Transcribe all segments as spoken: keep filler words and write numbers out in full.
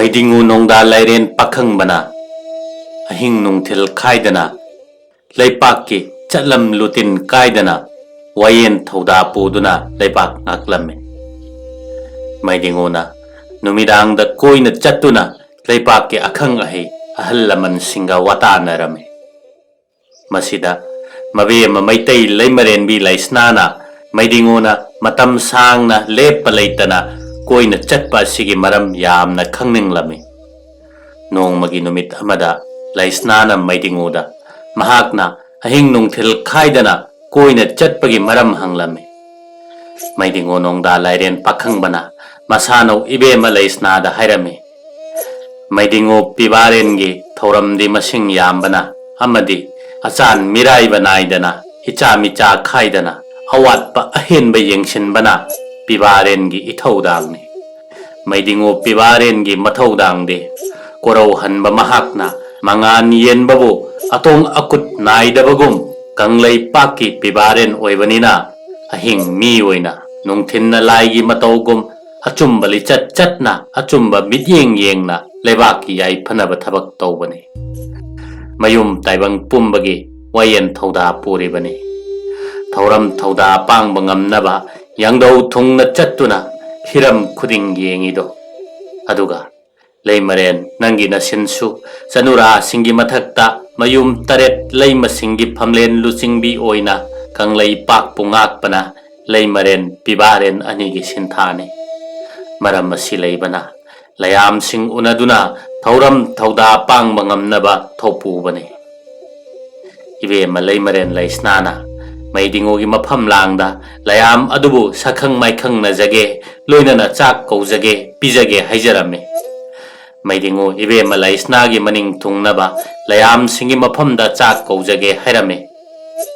ꯃꯩꯗꯤꯡꯉꯨ ꯅꯣꯡꯗꯥ ꯂꯥꯏꯔꯦꯟ ꯄꯥꯈꯪꯕꯅ ꯑꯍꯤꯡ ꯅꯨꯡꯊꯤꯜ ꯈꯥꯏꯗꯅ ꯂꯩꯄꯥꯛꯀꯤ ꯆꯠꯂꯝ ꯂꯨꯇꯤꯟ ꯀꯥꯏꯗꯅ ꯋꯥꯌꯦꯟ ꯊꯧꯗꯥ ꯄꯨꯗꯨꯅ ꯂꯩꯄꯥꯛ ꯉꯥꯛꯂꯝꯃꯤ꯫ ꯃꯩꯗꯤꯡꯉꯨꯅ ꯅꯨꯃꯤꯗꯥꯡꯗ ꯀꯣꯏꯅ ꯆꯠꯇꯨꯅ ꯂꯩꯄꯥꯛꯀꯤ ꯑꯈꯪ ꯑꯍꯩ ꯑꯍꯜ ꯂꯃꯟꯁꯤꯡꯒ ꯋꯥꯇꯥꯅꯔꯝꯃꯤ꯫ ꯃꯁꯤꯗ ꯃꯕꯦꯝꯃ ꯃꯩꯇꯩ ꯂꯩꯃꯔꯦꯟꯕꯤ ꯂꯩꯁꯅꯥꯅ ꯃꯩꯗꯤꯡꯉꯨꯅ ꯃꯇꯝ ꯁꯥꯡꯅ ꯂꯦꯞꯄ ꯂꯩꯇꯅ ꯀꯣꯏꯅ ꯆꯠꯄ ꯑꯁꯤꯒꯤ ꯃꯔꯝ ꯌꯥꯝꯅ ꯈꯪꯅꯤꯡꯂꯝꯃꯤ꯫ ꯅꯣꯡꯃꯒꯤ ꯅꯨꯃꯤꯠ ꯑꯃꯗ ꯂꯩꯁꯅꯥꯅ ꯃꯩꯗꯤꯡꯉꯨꯗ ꯃꯍꯥꯛꯅ ꯑꯍꯤꯡ ꯅꯨꯡꯊꯤꯜ ꯈꯥꯏꯗꯅ ꯀꯣꯏꯅ ꯆꯠꯄꯒꯤ ꯃꯔꯝ ꯍꯪꯂꯝꯃꯤ꯫ ꯃꯩꯗꯤꯡꯉꯨ ꯅꯣꯡꯗꯥ ꯂꯥꯏꯔꯦꯟ ꯄꯥꯈꯪꯕꯅ ꯃꯁꯥꯅꯧ ꯏꯕꯦꯝꯃ ꯂꯩꯁꯅꯥꯗ ꯍꯥꯏꯔꯝꯃꯤ꯫ ꯃꯩꯗꯤꯡꯉꯨ ꯄꯤꯕꯥꯔꯦꯟꯒꯤ ꯊꯧꯔꯝꯗꯤ ꯃꯁꯤꯡ ꯌꯥꯝꯕꯅ ꯑꯃꯗꯤ ꯑꯆꯥꯟ ꯃꯤꯔꯥꯏꯕ ꯅꯥꯏꯗꯅ ꯏꯆꯥ ꯃꯤꯆꯥ ꯈꯥꯏꯗꯅ ꯑꯋꯥꯠꯄ ꯑꯍꯦꯟꯕ ꯌꯦꯡꯁꯤꯟꯕꯅ ꯄꯤꯕꯥꯔꯦꯟꯒꯤ ꯏꯊꯧꯗꯥꯡꯅꯤ꯫ ꯃꯩꯗꯤꯡꯉꯨ ꯄꯤꯕꯥꯔꯦꯟꯒꯤ ꯃꯊꯧꯗꯥꯡꯗꯤ ꯀꯣꯔꯧꯍꯟꯕ ꯃꯍꯥꯛꯅ ꯃꯉꯥꯟ ꯌꯦꯟꯕꯕꯨ ꯑꯇꯣꯡ ꯑꯀꯨꯠ ꯅꯥꯏꯗꯕꯒꯨꯝ ꯀꯪꯂꯩꯄꯥꯛꯀꯤ ꯄꯤꯕꯥꯔꯦꯟ ꯑꯣꯏꯕꯅꯤꯅ ꯑꯍꯤꯡ ꯃꯤ ꯑꯣꯏꯅ ꯅꯨꯡꯊꯤꯟꯅ ꯂꯥꯏꯒꯤ ꯃꯇꯧꯒꯨꯝ ꯑꯆꯨꯝꯕ ꯂꯤꯆꯠ ꯆꯠꯅ ꯑꯆꯨꯝꯕ ꯃꯤꯠꯌꯦꯡ ꯌꯦꯡꯅ ꯂꯩꯕꯥꯛꯀꯤ ꯌꯥꯏꯐꯅꯕ ꯊꯕꯛ ꯇꯧꯕꯅꯤ꯫ ꯃꯌꯨꯝ ꯇꯥꯏꯕꯪ ꯄꯨꯝꯕꯒꯤ ꯋꯥꯌꯦꯟ ꯊꯧꯗꯥ ꯄꯨꯔꯤꯕꯅꯤ꯫ ꯊꯧꯔꯝ ꯊꯧꯗꯥ ꯄꯥꯡꯕ ꯉꯝꯅꯕ ꯌꯥꯡꯗꯧ ꯊꯨꯡꯅ ꯆꯠꯇꯨꯅ ꯍꯤꯔꯝ ꯈꯨꯗꯤꯡ ꯌꯦꯡꯉꯤꯗꯣ꯫ ꯑꯗꯨꯒ ꯂꯩꯃꯔꯦꯟ ꯅꯪꯒꯤ ꯅꯁꯤꯟꯁꯨ ꯆꯅꯨꯔꯥꯁꯤꯡꯒꯤ ꯃꯊꯛꯇ ꯃꯌꯨꯝ ꯇꯔꯦꯠ ꯂꯩꯃꯁꯤꯡꯒꯤ ꯐꯝꯂꯦꯟ ꯂꯨꯆꯤꯡꯕꯤ ꯑꯣꯏꯅ ꯀꯪꯂꯩꯄꯥꯛꯄꯨ ꯉꯥꯛꯄꯅ ꯂꯩꯃꯔꯦꯟ ꯄꯤꯕꯥꯔꯦꯟ ꯑꯅꯤꯒꯤ ꯁꯤꯟꯊꯥꯅꯤ꯫ ꯃꯔꯝ ꯑꯁꯤ ꯂꯩꯕꯅ ꯂꯌꯥꯝꯁꯤꯡ ꯎꯅꯗꯨꯅ ꯊꯧꯔꯝ ꯊꯧꯗꯥ ꯄꯥꯡꯕ ꯉꯝꯅꯕ ꯊꯧꯄꯨꯕꯅꯤ꯫ ꯏꯕꯦꯝꯃ ꯂꯩꯃꯔꯦꯟ ꯂꯩꯁꯅꯥꯅ ꯃꯩꯗꯤꯡꯉꯨꯒꯤ ꯃꯐꯝ ꯂꯥꯡꯗ ꯂꯌꯥꯝ ꯑꯗꯨꯕꯨ ꯁꯛꯈꯪ ꯃꯥꯏꯈꯪꯅꯖꯒꯦ, ꯂꯣꯏꯅꯅ ꯆꯥꯛ ꯀꯧꯖꯒꯦ, ꯄꯤꯖꯒꯦ ꯍꯥꯏꯖꯔꯝꯃꯤ꯫ ꯃꯩꯗꯤꯡꯉꯨ ꯏꯕꯦꯝꯃ ꯂꯩꯁꯅꯥꯒꯤ ꯃꯅꯤꯡ ꯊꯨꯡꯅꯕ ꯂꯌꯥꯝꯁꯤꯡꯒꯤ ꯃꯐꯝꯗ ꯆꯥꯛ ꯀꯧꯖꯒꯦ ꯍꯥꯏꯔꯝꯃꯤ꯫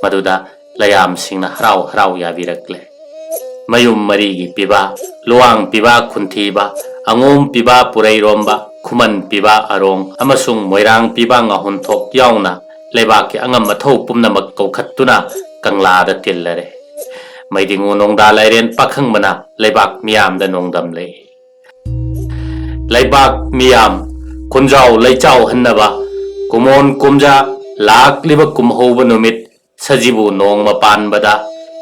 ꯃꯗꯨꯗ ꯂꯌꯥꯝꯁꯤꯡꯅ ꯍꯔꯥꯎ ꯍꯔꯥꯎ ꯌꯥꯕꯤꯔꯛꯂꯦ꯫ ꯃꯌꯨꯝ ꯃꯔꯤꯒꯤ ꯄꯤꯕ, ꯂꯨꯋꯥꯡ ꯄꯤꯕ ꯈꯨꯟꯊꯤꯕ, ꯑꯉꯣꯝ ꯄꯤꯕ ꯄꯨꯔꯩꯔꯣꯝꯕ, ꯈꯨꯃꯟ ꯄꯤꯕ ꯑꯔꯣꯡ ꯑꯃꯁꯨꯡ ꯃꯣꯏꯔꯥꯡ ꯄꯤꯕ ꯉꯥꯍꯨꯟꯊꯣꯛ ꯌꯥꯎꯅ ꯂꯩꯕꯥꯛꯀꯤ ꯑꯉꯝ ꯑꯊꯧ ꯄꯨꯝꯅꯃꯛ ꯀꯧꯈꯠꯇꯨꯅ ꯀꯪꯂꯥꯗ ꯇꯤꯜꯂꯔꯦ꯫ ꯃꯩꯗꯤꯡꯉꯨ ꯅꯣꯡꯗꯥ ꯂꯥꯏꯔꯦꯟ ꯄꯥꯈꯪꯕꯅ ꯂꯩꯕꯥꯛ ꯃꯤꯌꯥꯝꯗ ꯅꯣꯡꯗꯝꯂꯦ꯫ ꯂꯩꯕꯥꯛ ꯃꯤꯌꯥꯝ ꯈꯨꯟꯖꯥꯎ ꯂꯩꯆꯥꯎꯍꯟꯅꯕ ꯀꯨꯃꯣꯟ ꯀꯨꯝꯖꯥ ꯂꯥꯛꯂꯤꯕ ꯀꯨꯝꯍꯧꯕ ꯅꯨꯃꯤꯠ ꯁꯖꯤꯕꯨ ꯅꯣꯡꯃ ꯄꯥꯟꯕꯗ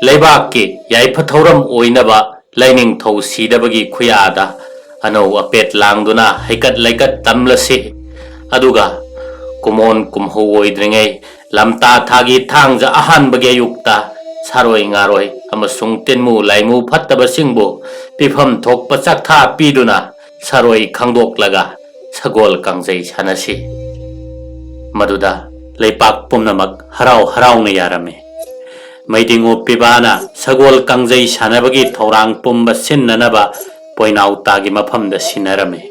ꯂꯩꯕꯥꯛꯀꯤ ꯌꯥꯏꯐ ꯊꯧꯔꯝ ꯑꯣꯏꯅꯕ ꯂꯥꯏꯅꯤꯡꯊꯧ ꯁꯤꯗꯕꯒꯤ ꯈꯨꯌꯥꯗ ꯑꯅꯧ ꯑꯄꯦꯠ ꯂꯥꯡꯗꯨꯅ ꯍꯩꯀꯠ ꯂꯩꯀꯠ ꯇꯝꯂꯁꯤ꯫ ꯑꯗꯨꯒ ꯀꯨꯃꯣꯟ ꯀꯨꯝꯍꯧ ꯑꯣꯏꯗ꯭ꯔꯤꯉꯩ ꯂꯝꯇꯥ ꯊꯥꯒꯤ ꯊꯥꯡꯖ ꯑꯍꯥꯟꯕꯒꯤ ꯑꯌꯨꯛꯇ ꯁꯥꯔꯣꯏ ꯉꯥꯔꯣꯏ ꯑꯃꯁꯨꯡ ꯇꯤꯟꯃꯨ ꯂꯥꯏꯃꯨ ꯐꯠꯇꯕꯁꯤꯡꯕꯨ ꯄꯤꯐꯝ ꯊꯣꯛꯄ ꯆꯥꯛꯊꯥ ꯄꯤꯗꯨꯅ ꯁꯥꯔꯣꯏ ꯈꯪꯗꯣꯛꯂꯒ ꯁꯒꯣꯜ ꯀꯥꯡꯖꯩ ꯁꯥꯟꯅꯁꯤ꯫ ꯃꯗꯨꯗ ꯂꯩꯄꯥꯛ ꯄꯨꯝꯅꯃꯛ ꯍꯔꯥꯎ ꯍꯔꯥꯎꯅ ꯌꯥꯔꯝꯃꯤ꯫ ꯃꯩꯗꯤꯡꯉꯨ ꯄꯤꯕꯥꯅ ꯁꯒꯣꯜ ꯀꯥꯡꯖꯩ ꯁꯥꯟꯅꯕꯒꯤ ꯊꯧꯔꯥꯡ ꯄꯨꯝꯕ ꯁꯤꯟꯅꯅꯕ ꯄꯣꯏꯅꯥꯎ ꯇꯥꯒꯤ ꯃꯐꯝꯗ ꯁꯤꯟꯅꯔꯝꯃꯤ꯫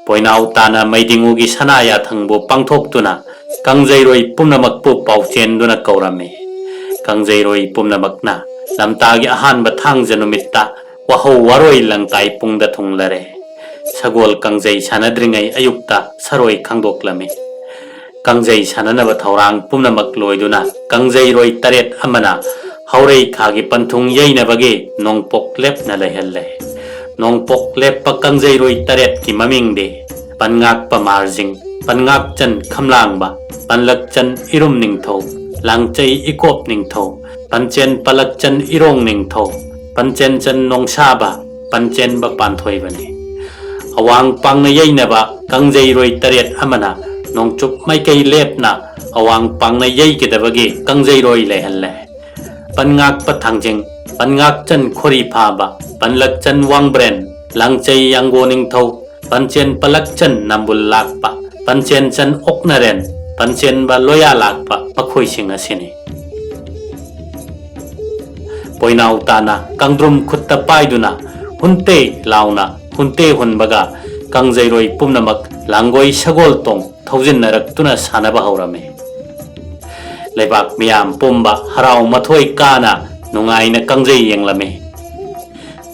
ꯄꯣꯏꯅꯥꯎ ꯇꯥꯅ ꯃꯩꯗꯤꯡꯉꯨꯒꯤ ꯁꯅꯥ ꯌꯥꯊꯪꯕꯨ ꯄꯥꯡꯊꯣꯛꯇꯨꯅ ꯀꯥꯡꯖꯩꯔꯣꯏ ꯄꯨꯝꯅꯃꯛꯄꯨ ꯄꯥꯎꯆꯦꯟꯗꯨꯅ ꯀꯧꯔꯝꯃꯤ꯫ ꯀꯥꯡꯖꯩꯔꯣꯏ ꯄꯨꯝꯅꯃꯛꯅ ꯂꯝꯇꯥꯒꯤ ꯑꯍꯥꯟꯕ ꯊꯥꯡꯖ ꯅꯨꯃꯤꯠꯇ ꯋꯥꯍꯧ ꯋꯥꯔꯣꯏ ꯂꯪꯇꯥꯏ ꯄꯨꯡꯗ ꯊꯨꯡꯂꯔꯦ꯫ ꯁꯒꯣꯜ ꯀꯥꯡꯖꯩ ꯁꯥꯟꯅꯗ꯭ꯔꯤꯉꯩ ꯑꯌꯨꯛꯇ ꯁꯔꯣꯏ ꯈꯪꯗꯣꯛꯂꯝꯃꯤ꯫ ꯀꯥꯡꯖꯩ ꯁꯥꯟꯅꯅꯕ ꯊꯧꯔꯥꯡ ꯄꯨꯝꯅꯃꯛ ꯂꯣꯏꯗꯨꯅ ꯀꯥꯡꯖꯩꯔꯣꯏ ꯇꯔꯦꯠ ꯑꯃꯅ ꯍꯧꯔꯩ ꯈꯥꯒꯤ ꯄꯟꯊꯨꯡ ꯌꯩꯅꯕꯒꯤ ꯅꯣꯡꯄꯣꯛ ꯂꯦꯞꯅ ꯂꯩꯍꯜꯂꯦ꯫ ꯅꯣꯡꯄꯣꯛ ꯂꯦꯞꯄ ꯀꯥꯡꯖꯩꯔꯣꯏ ꯇꯔꯦꯠꯀꯤ ꯃꯃꯤꯡꯗꯤ ꯄꯟꯉꯥꯛꯄ ꯃꯥꯔꯖꯤꯡ, ꯄꯟꯉꯥꯛꯆꯟ ꯈꯝꯂꯥꯡꯕ, ꯄꯟꯂꯛꯆꯟ ꯏꯔꯨꯝ ꯅꯤꯡꯊꯧ, ꯂꯥꯡꯆꯩ ꯏꯀꯣꯞ ꯅꯤꯡꯊꯧ, ꯄꯟꯆꯦꯟ ꯄꯂꯛꯆꯟ ꯏꯔꯣꯡ ꯅꯤꯡꯊꯧ, ꯄꯟꯆꯦꯟꯆꯟ ꯅꯣꯡꯁꯥꯕ, ꯄꯟꯆꯦꯟꯕ ꯄꯥꯟꯊꯣꯏꯕꯅꯤ꯫ ꯑꯋꯥꯡ ꯄꯥꯡꯅ ꯌꯩꯅꯕ ꯀꯥꯡꯖꯩꯔꯣꯏ ꯇꯔꯦꯠ ꯑꯃꯅ ꯅꯣꯡꯆꯨꯞ ꯃꯥꯏꯀꯩ ꯂꯦꯞꯅ ꯑꯋꯥꯡ ꯄꯥꯡꯅ ꯌꯩꯒꯗꯕꯒꯤ ꯀꯥꯡꯖꯩꯔꯣꯏ ꯂꯩꯍꯜꯂꯦ꯫ ꯄꯟꯉꯥꯛꯄ ꯊꯥꯡꯖꯤꯡ, ꯄꯟꯉꯥꯛꯆꯟ ꯈꯣꯔꯤ ꯐꯥꯕ, ꯄꯟꯂꯛꯆꯟ ꯋꯥꯡꯕ꯭ꯔꯦꯟ, ꯂꯥꯡꯆꯩ ꯌꯥꯡꯒꯣ ꯅꯤꯡꯊꯧ, ꯄꯟꯆꯦꯟ ꯄꯂꯛꯆꯟ ꯅꯝꯕꯨꯜ ꯂꯥꯛꯄ, ꯄꯟꯆꯦꯟꯆꯟ ꯑꯣꯛꯅꯔꯦꯟ, ꯄꯟꯆꯦꯟꯕ ꯂꯣꯌꯥ ꯂꯥꯛꯄ ꯃꯈꯣꯏꯁꯤꯡ ꯑꯁꯤꯅꯤ꯫ ꯄꯣꯏꯅꯥꯎ ꯇꯥꯅ ꯀꯥꯡꯗ꯭ꯔꯨꯝ ꯈꯨꯠꯇ ꯄꯥꯏꯗꯨꯅ ꯍꯨꯟꯇꯦ ꯂꯥꯎꯅ ꯍꯨꯟꯇꯦ ꯍꯨꯟꯕꯒ ꯀꯥꯡꯖꯩꯔꯣꯏ ꯄꯨꯝꯅꯃꯛ ꯂꯥꯡꯒꯣꯏ ꯁꯒꯣꯜ ꯇꯣꯡ ꯊꯧꯖꯤꯟꯅꯔꯛꯇꯨꯅ ꯁꯥꯟꯅꯕ ꯍꯧꯔꯝꯃꯤ꯫ ꯂꯩꯕꯥꯛ ꯃꯤꯌꯥꯝ ꯄꯨꯝꯕ ꯍꯔꯥꯎ ꯃꯊꯣꯏ ꯀꯥꯅ ꯅꯨꯡꯉꯥꯏꯅ ꯀꯥꯡꯖꯩ ꯌꯦꯡꯂꯝꯃꯤ꯫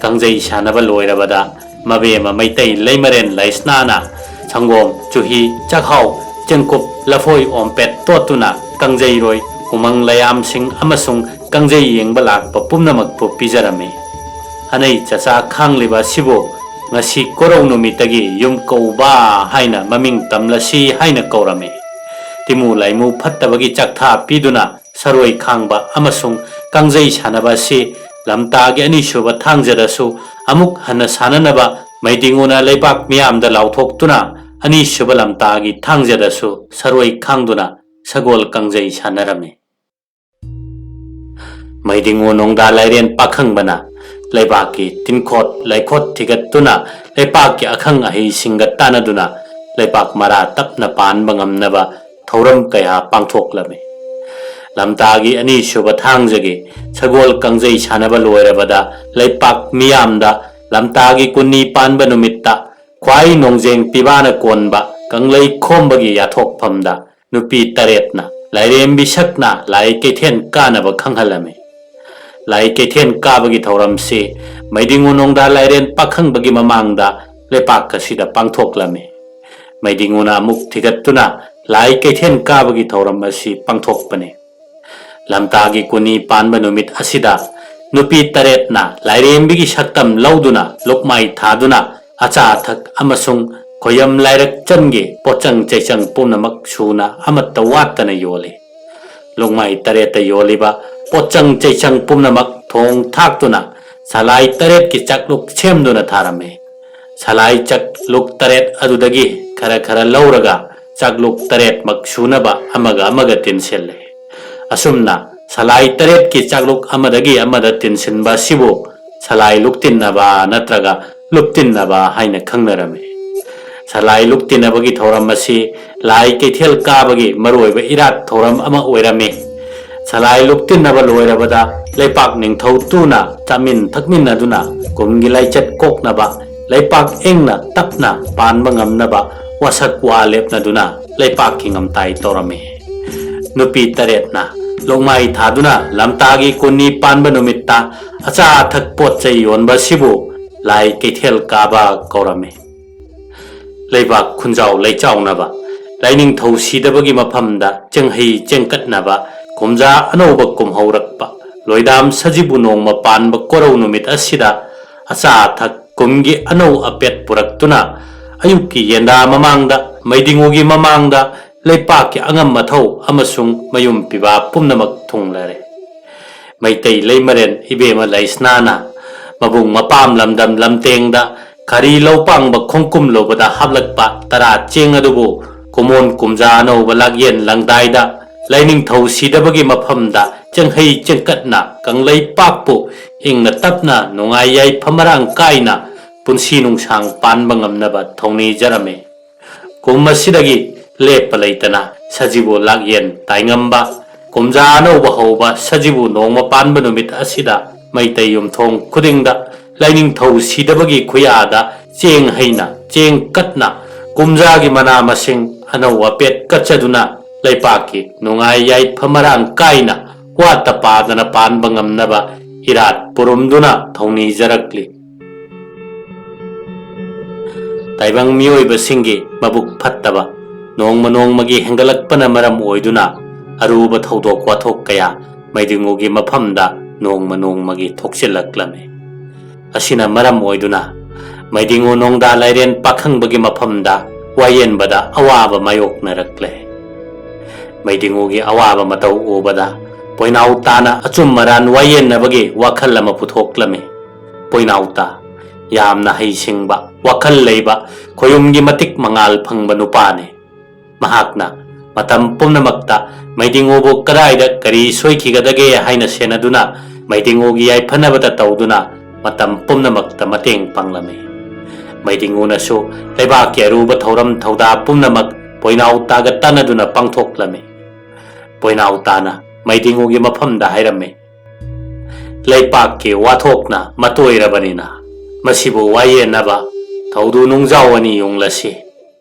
ꯀꯥꯡꯖꯩ ꯁꯥꯟꯅꯕ ꯂꯣꯏꯔꯕꯗ ꯃꯕꯦꯝꯃ ꯃꯩꯇꯩ ꯂꯩꯃꯔꯦꯟ ꯂꯩꯁꯅꯥꯅ ꯁꯪꯒꯣꯝ, ꯆꯨꯍꯤ, ꯆꯥꯛꯍꯥꯎ, ꯆꯦꯡꯀꯨꯞ, ꯂꯐꯣꯏ ꯑꯣꯝꯄꯦꯠ ꯇꯣꯠꯇꯨꯅ ꯀꯥꯡꯖꯩꯔꯣꯏ, ꯎꯃꯪ ꯂꯌꯥꯝꯁꯤꯡ ꯑꯃꯁꯨꯡ ꯀꯥꯡꯖꯩ ꯌꯦꯡꯕ ꯂꯥꯛꯄ ꯄꯨꯝꯅꯃꯛꯄꯨ ꯄꯤꯖꯔꯝꯃꯤ꯫ ꯑꯅꯩ ꯆꯆꯥ ꯈꯥꯡꯂꯤꯕ ꯑꯁꯤꯕꯨ ꯉꯁꯤ ꯀꯣꯔꯧ ꯅꯨꯃꯤꯠꯇꯒꯤ ꯌꯨꯝ ꯀꯧꯕ ꯍꯥꯏꯅ ꯃꯃꯤꯡ ꯇꯝꯂꯁꯤ ꯍꯥꯏꯅ ꯀꯧꯔꯝꯃꯤ꯫ ꯇꯤꯃꯨ ꯂꯥꯏꯃꯨ ꯐꯠꯇꯕꯒꯤ ꯆꯥꯛꯊꯥ ꯄꯤꯗꯨꯅ ꯁꯔꯣꯏ ꯈꯥꯡꯕ ꯑꯃꯁꯨꯡ ꯀꯥꯡꯖꯩ ꯁꯥꯟꯅꯕ ꯑꯁꯤ ꯂꯝꯇꯥꯒꯤ ꯑꯅꯤꯁꯨꯕ ꯊꯥꯡꯖꯗꯁꯨ ꯑꯃꯨꯛ ꯍꯟꯅ ꯁꯥꯟꯅꯅꯕ ꯃꯩꯗꯤꯡꯉꯨꯅ ꯂꯩꯕꯥꯛ ꯃꯤꯌꯥꯝꯗ ꯂꯥꯎꯊꯣꯛꯇꯨꯅ ꯑꯅꯤꯁꯨꯕ ꯂꯝꯇꯥꯒꯤ ꯊꯥꯡꯖꯗꯁꯨ ꯁꯔꯣꯏ ꯈꯥꯡꯗꯨꯅ ꯁꯒꯣꯜ ꯀꯥꯡꯖꯩ ꯁꯥꯟꯅꯔꯝꯃꯤ꯫ ꯃꯩꯗꯤꯡꯉꯨ ꯅꯣꯡꯗꯥ ꯂꯥꯏꯔꯦꯟ ꯄꯥꯈꯪꯕꯅ ꯂꯩꯕꯥꯛꯀꯤ ꯇꯤꯟꯈꯣꯠ ꯂꯩꯈꯣꯠ ꯊꯤꯒꯠꯇꯨꯅ ꯂꯩꯄꯥꯛꯀꯤ ꯑꯈꯪ ꯑꯍꯩꯁꯤꯡꯒ ꯇꯥꯟꯅꯗꯨꯅ ꯂꯩꯄꯥꯛ ꯃꯔꯥ ꯇꯞꯅ ꯄꯥꯟꯕ ꯉꯝꯅꯕ ꯊꯧꯔꯝ ꯀꯌꯥ ꯄꯥꯡꯊꯣꯛꯂꯝꯃꯤ꯫ ꯂꯝꯇꯥꯒꯤ ꯑꯅꯤꯁꯨꯕ ꯊꯥꯡꯖꯒꯤ ꯁꯒꯣꯜ ꯀꯥꯡꯖꯩ ꯁꯥꯟꯅꯕ ꯂꯣꯏꯔꯕꯗ ꯂꯩꯄꯥꯛ ꯃꯤꯌꯥꯝꯗ ꯂꯝꯇꯥꯒꯤ ꯀꯨꯟꯅꯤ ꯄꯥꯟꯕ ꯅꯨꯃꯤꯠꯇ ꯈ꯭ꯋꯥꯏ ꯅꯣꯡꯖꯦꯡ ꯄꯤꯕꯥꯅ ꯀꯣꯟꯕ ꯀꯪꯂꯩ ꯈꯣꯝꯕꯒꯤ ꯌꯥꯊꯣꯛꯐꯝꯗ ꯅꯨꯄꯤ ꯇꯔꯦꯠꯅ ꯂꯥꯏꯔꯦꯝꯕꯤ ꯁꯛꯅ ꯂꯥꯏ ꯀꯩꯊꯦꯜ ꯀꯥꯅꯕ ꯈꯪꯍꯜꯂꯝꯃꯤ꯫ ꯂꯥꯏ ꯀꯩꯊꯦꯜ ꯀꯥꯕꯒꯤ ꯊꯧꯔꯝꯁꯤ ꯃꯩꯗꯤꯡꯉꯨ ꯅꯣꯡꯗꯥ ꯂꯥꯏꯔꯦꯟ ꯄꯥꯈꯪꯕꯒꯤ ꯃꯃꯥꯡꯗ ꯂꯩꯄꯥꯛ ꯑꯁꯤꯗ ꯄꯥꯡꯊꯣꯛꯂꯝꯃꯤ꯫ ꯃꯩꯗꯤꯡꯉꯨꯅ ꯑꯃꯨꯛ ꯊꯤꯒꯠꯇꯨꯅ ꯂꯥꯏ ꯀꯩꯊꯦꯜ ꯀꯥꯕꯒꯤ ꯊꯧꯔꯝ ꯑꯁꯤ ꯄꯥꯡꯊꯣꯛꯄꯅꯤ꯫ ꯂꯝꯇꯥꯒꯤ ꯀꯨꯟꯅꯤ ꯄꯥꯟꯕ ꯅꯨꯃꯤꯠ ꯑꯁꯤꯗ ꯅꯨꯄꯤ ꯇꯔꯦꯠꯅ ꯂꯥꯏꯔꯦꯝꯕꯤꯒꯤ ꯁꯛꯇꯝ ꯂꯧꯗꯨꯅ ꯂꯨꯛꯃꯥꯏ ꯊꯥꯗꯨꯅ ꯑꯆꯥ ꯑꯊꯛ ꯑꯃꯁꯨꯡ ꯈꯣꯌꯝ ꯂꯥꯏꯔꯛ ꯆꯟꯒꯤ ꯄꯣꯠꯆꯪ ꯆꯩꯆꯪ ꯄꯨꯝꯅꯃꯛ ꯁꯨꯅ ꯑꯃꯠꯇ ꯋꯥꯠꯇꯅ ꯌꯣꯜꯂꯤ꯫ ꯂꯨꯛꯃꯥꯏ ꯇꯔꯦꯠꯇ ꯌꯣꯜꯂꯤꯕ ꯄꯣꯠꯆꯪ ꯆꯩꯆꯪ ꯄꯨꯝꯅꯃꯛ ꯊꯣꯡ ꯊꯥꯛꯇꯨꯅ ꯁꯂꯥꯏ ꯇꯔꯦꯠꯀꯤ ꯆꯥꯛꯂꯨꯛ ꯁꯦꯝꯗꯨꯅ ꯊꯥꯔꯝꯃꯤ꯫ ꯁꯂꯥꯏ ꯆꯥꯛꯂꯨꯛ ꯇꯔꯦꯠ ꯑꯗꯨꯗꯒꯤ ꯈꯔ ꯈꯔ ꯂꯧꯔꯒ ꯆꯥꯛꯂꯨꯛ ꯇꯔꯦꯠꯃꯛ ꯁꯨꯅꯕ ꯑꯃꯒ ꯑꯃꯒ ꯇꯤꯟꯁꯤꯜꯂꯤ꯫ ꯑꯁꯨꯝꯅ ꯁꯂꯥꯏ ꯇꯔꯦꯠꯀꯤ ꯆꯥꯛꯂꯨꯛ ꯑꯃꯗꯒꯤ ꯑꯃꯗ ꯇꯤꯟꯁꯤꯟꯕ ꯑꯁꯤꯕꯨ ꯁꯂꯥꯏ ꯂꯨꯛꯇꯤꯟꯅꯕ ꯅꯠꯇ꯭ꯔꯒ ꯂꯨꯞꯇꯤꯟꯅꯕ ꯍꯥꯏꯅ ꯈꯪꯅꯔꯝꯃꯤ꯫ ꯁꯂꯥꯏ ꯂꯨꯛꯇꯤꯟꯅꯕꯒꯤ ꯊꯧꯔꯝ ꯑꯁꯤ ꯂꯥꯏ ꯀꯩꯊꯦꯜ ꯀꯥꯕꯒꯤ ꯃꯔꯨꯑꯣꯏꯕ ꯏꯔꯥꯠ ꯊꯧꯔꯝ ꯑꯃ ꯑꯣꯏꯔꯝꯃꯤ꯫ ꯁꯂꯥꯏ ꯂꯨꯞꯇꯤꯟꯅꯕ ꯂꯣꯏꯔꯕꯗ ꯂꯩꯄꯥꯛ ꯅꯤꯡꯊꯧ ꯇꯨꯅ ꯆꯥꯃꯤꯟ ꯊꯛꯃꯤꯟꯅꯗꯨꯅ ꯀꯨꯝꯒꯤ ꯂꯥꯏꯆꯠ ꯀꯣꯛꯅꯕ ꯂꯩꯄꯥꯛ ꯏꯪꯅ ꯇꯞꯅ ꯄꯥꯟꯕ ꯉꯝꯅꯕ ꯋꯥꯁꯛ ꯋꯥ ꯂꯦꯞꯅꯗꯨꯅ ꯂꯩꯄꯥꯛꯀꯤ ꯉꯝꯇꯥꯏ ꯇꯧꯔꯝꯃꯤ꯫ ꯅꯨꯄꯤ ꯇꯔꯦꯠꯅ ꯂꯣꯡꯃꯥꯏ ꯊꯥꯗꯨꯅ ꯂꯝꯇꯥꯒꯤ ꯀꯨꯟꯅꯤ ꯄꯥꯟꯕ ꯅꯨꯃꯤꯠꯇ ꯑꯆꯥ ꯑꯊꯛ ꯄꯣꯠ ꯆꯩ ꯌꯣꯟꯕ ꯑꯁꯤꯕꯨ ꯂꯥꯏ ꯀꯩꯊꯦꯜ ꯀꯥꯕ ꯀꯧꯔꯝꯃꯤ꯫ ꯂꯩꯕꯥꯛ ꯈꯨꯟꯖꯥꯎ ꯂꯩꯆꯥꯎꯅꯕ, ꯂꯥꯏꯅꯤꯡꯊꯧ ꯁꯤꯗꯕꯒꯤ ꯃꯐꯝꯗ ꯆꯦꯡꯍꯩ ꯆꯦꯡꯀꯠꯅꯕ, ꯀꯨꯝꯖꯥ ꯑꯅꯧꯕ ꯀꯨꯝꯍꯧꯔꯛꯄ, ꯂꯣꯏꯗꯥꯝ ꯁꯖꯤꯕꯨ ꯅꯣꯡꯃ ꯄꯥꯟꯕ ꯀꯣꯔꯧ ꯅꯨꯃꯤꯠ ꯑꯁꯤꯗ ꯑꯆꯥ ꯑꯊꯛ ꯀꯨꯝꯒꯤ ꯑꯅꯧ ꯑꯄꯦꯠ ꯄꯨꯔꯛꯇꯨꯅ ꯑꯌꯨꯛꯀꯤ ꯌꯦꯟꯗꯥ ꯃꯃꯥꯡꯗ, ꯃꯩꯗꯤꯡꯉꯨꯒꯤ ꯃꯃꯥꯡꯗ ꯂꯩꯄꯥꯛꯀꯤ ꯑꯉꯝ ꯑꯊꯧ ꯑꯃꯁꯨꯡ ꯃꯌꯨꯝ ꯄꯤꯕꯥ ꯄꯨꯝꯅꯃꯛ ꯊꯨꯡꯂꯔꯦ꯫ ꯃꯩꯇꯩ ꯂꯩꯃꯔꯦꯟ ꯏꯕꯦꯝꯃ ꯂꯩꯁꯅꯥꯅ ꯃꯕꯨꯡ ꯃꯄꯥꯝ ꯂꯝꯗꯝ ꯂꯝꯇꯦꯡꯗ ꯈꯔꯤ ꯂꯧꯄꯥꯡꯕ ꯈꯣꯡꯀꯨꯝ ꯂꯧꯕꯗ ꯍꯥꯞꯂꯛꯄ ꯇꯔꯥ ꯆꯦꯡ ꯑꯗꯨꯕꯨ ꯀꯨꯃꯣꯟ ꯀꯨꯝꯖꯥ ꯑꯅꯧꯕ ꯂꯥꯛꯌꯦꯟ ꯂꯪꯗꯥꯏꯗ ꯂꯥꯏꯅꯤꯡꯊꯧ ꯁꯤꯗꯕꯒꯤ ꯃꯐꯝꯗ ꯆꯦꯡꯍꯩ ꯆꯦꯡꯀꯠꯅ ꯀꯪꯂꯩꯄꯥꯛꯄꯨ ꯏꯪꯅ ꯇꯞꯅ ꯅꯨꯡꯉꯥꯏ ꯌꯥꯏꯐ ꯃꯔꯥꯡ ꯀꯥꯏꯅ ꯄꯨꯟꯁꯤ ꯅꯨꯡꯁꯥꯡ ꯄꯥꯟꯕ ꯉꯝꯅꯕ ꯊꯧꯅꯤꯖꯔꯝꯃꯤ꯫ ꯀꯨꯝ ꯑꯁꯤꯗꯒꯤ ꯂꯦꯞꯄ ꯂꯩꯇꯅ ꯁꯖꯤꯕꯨ ꯂꯥꯛꯌꯦꯟ ꯇꯥꯏꯉꯝꯕ, ꯀꯨꯝꯖꯥ ꯑꯅꯧꯕ ꯍꯧꯕ ꯁꯖꯤꯕꯨ ꯅꯣꯡꯃ ꯄꯥꯟꯕ ꯅꯨꯃꯤꯠ ꯑꯁꯤꯗ ꯃꯩꯇꯩ ꯌꯨꯝꯊꯣꯡ ꯈꯨꯗꯤꯡꯗ ꯂꯥꯏꯅꯤꯡꯊꯧ ꯁꯤꯗꯕꯒꯤ ꯈꯨꯌꯥꯗ ꯆꯦꯡ ꯍꯩꯅ ꯆꯦꯡ ꯀꯠꯅ ꯀꯨꯝꯖꯥꯒꯤ ꯃꯅꯥ ꯃꯁꯤꯡ ꯑꯅꯧ ꯑꯄꯦꯠ ꯀꯠꯆꯗꯨꯅ ꯂꯩꯄꯥꯛꯀꯤ ꯅꯨꯡꯉꯥꯏ ꯌꯥꯏꯐ ꯃꯔꯥꯡ ꯀꯥꯏꯅ ꯋꯥꯠꯇ ꯄꯥꯗꯅ ꯄꯥꯟꯕ ꯉꯝꯅꯕ ꯏꯔꯥꯠ ꯄꯨꯔꯨꯝꯗꯨꯅ ꯊꯧꯅꯤꯖꯔꯛꯂꯤ꯫ ꯇꯥꯏꯕꯪ ꯃꯤꯑꯣꯏꯕꯁꯤꯡꯒꯤ ꯃꯕꯨꯛ ꯐꯠꯇꯕ ꯅꯣꯡꯃ ꯅꯣꯡꯃꯒꯤ ꯍꯦꯟꯒꯠꯂꯛꯄꯅ ꯃꯔꯝ ꯑꯣꯏꯗꯨꯅ ꯑꯔꯨꯕ ꯊꯧꯗꯣꯛ ꯋꯥꯊꯣꯛ ꯀꯌꯥ ꯃꯩꯗꯤꯡꯉꯨꯒꯤ ꯃꯐꯝꯗ ꯅꯣꯡꯃ ꯅꯣꯡꯃꯒꯤ ꯊꯣꯛꯆꯤꯜꯂꯛꯂꯝꯃꯤ꯫ ꯑꯁꯤꯅ ꯃꯔꯝ ꯑꯣꯏꯗꯨꯅ ꯃꯩꯗꯤꯡꯉꯨ ꯅꯣꯡꯗꯥ ꯂꯥꯏꯔꯦꯟ ꯄꯥꯈꯪꯕꯒꯤ ꯃꯐꯝꯗ ꯋꯥꯌꯦꯟꯕꯗ ꯑꯋꯥꯕ ꯃꯥꯌꯣꯛꯅꯔꯛꯂꯦ꯫ ꯃꯩꯗꯤꯡꯉꯨꯒꯤ ꯑꯋꯥꯕ ꯃꯇꯧ ꯎꯕꯗ ꯄꯣꯏꯅꯥꯎ ꯇꯥꯅ ꯑꯆꯨꯝ ꯑꯔꯥꯟ ꯋꯥꯌꯦꯟꯅꯕꯒꯤ ꯋꯥꯈꯜ ꯑꯃ ꯄꯨꯊꯣꯛꯂꯝꯃꯤ꯫ ꯄꯣꯏꯅꯥꯎ ꯇꯥ, ꯌꯥꯝꯅ ꯍꯩꯁꯤꯡꯕ, ꯋꯥꯈꯜ ꯂꯩꯕ, ꯈꯣꯌꯨꯝꯒꯤ ꯃꯇꯤꯛ ꯃꯉꯥꯜ ꯐꯪꯕ ꯅꯨꯄꯥꯅꯤ꯫ ꯃꯍꯥꯛꯅ ꯃꯇꯝ ꯄꯨꯝꯅꯃꯛꯇ ꯃꯩꯗꯤꯡꯉꯨꯕꯨ ꯀꯗꯥꯏꯗ ꯀꯔꯤ ꯁꯣꯏꯈꯤꯒꯗꯒꯦ ꯍꯥꯏꯅ ꯁꯦꯟꯅꯗꯨꯅ ꯃꯩꯗꯤꯡꯉꯨꯒꯤ ꯌꯥꯏꯐꯅꯕꯗ ꯇꯧꯗꯨꯅ ꯃꯇꯝ ꯄꯨꯝꯅꯃꯛꯇ ꯃꯇꯦꯡ ꯄꯥꯡꯂꯝꯃꯤ꯫ ꯃꯩꯗꯤꯡꯉꯨꯅꯁꯨ ꯂꯩꯕꯥꯛꯀꯤ ꯑꯔꯨꯕ ꯊꯧꯔꯝ ꯊꯧꯗꯥ ꯄꯨꯝꯅꯃꯛ ꯄꯣꯏꯅꯥꯎ ꯇꯥꯒ ꯇꯥꯟꯅꯗꯨꯅ ꯄꯥꯡꯊꯣꯛꯂꯝꯃꯤ꯫ ꯄꯣꯏꯅꯥꯎ ꯇꯥꯅ ꯃꯩꯗꯤꯡꯉꯨꯒꯤ ꯃꯐꯝꯗ ꯍꯥꯏꯔꯝꯃꯤ, "ꯂꯩꯄꯥꯛꯀꯤ ꯋꯥꯊꯣꯛꯅ ꯃꯇꯣꯏꯔꯕꯅꯤꯅ ꯃꯁꯤꯕꯨ ꯋꯥꯌꯦꯟꯅꯕ ꯊꯧꯗꯨ ꯅꯨꯡꯖꯥꯎ ꯑꯅꯤ ꯌꯨꯡꯂꯁꯤ꯫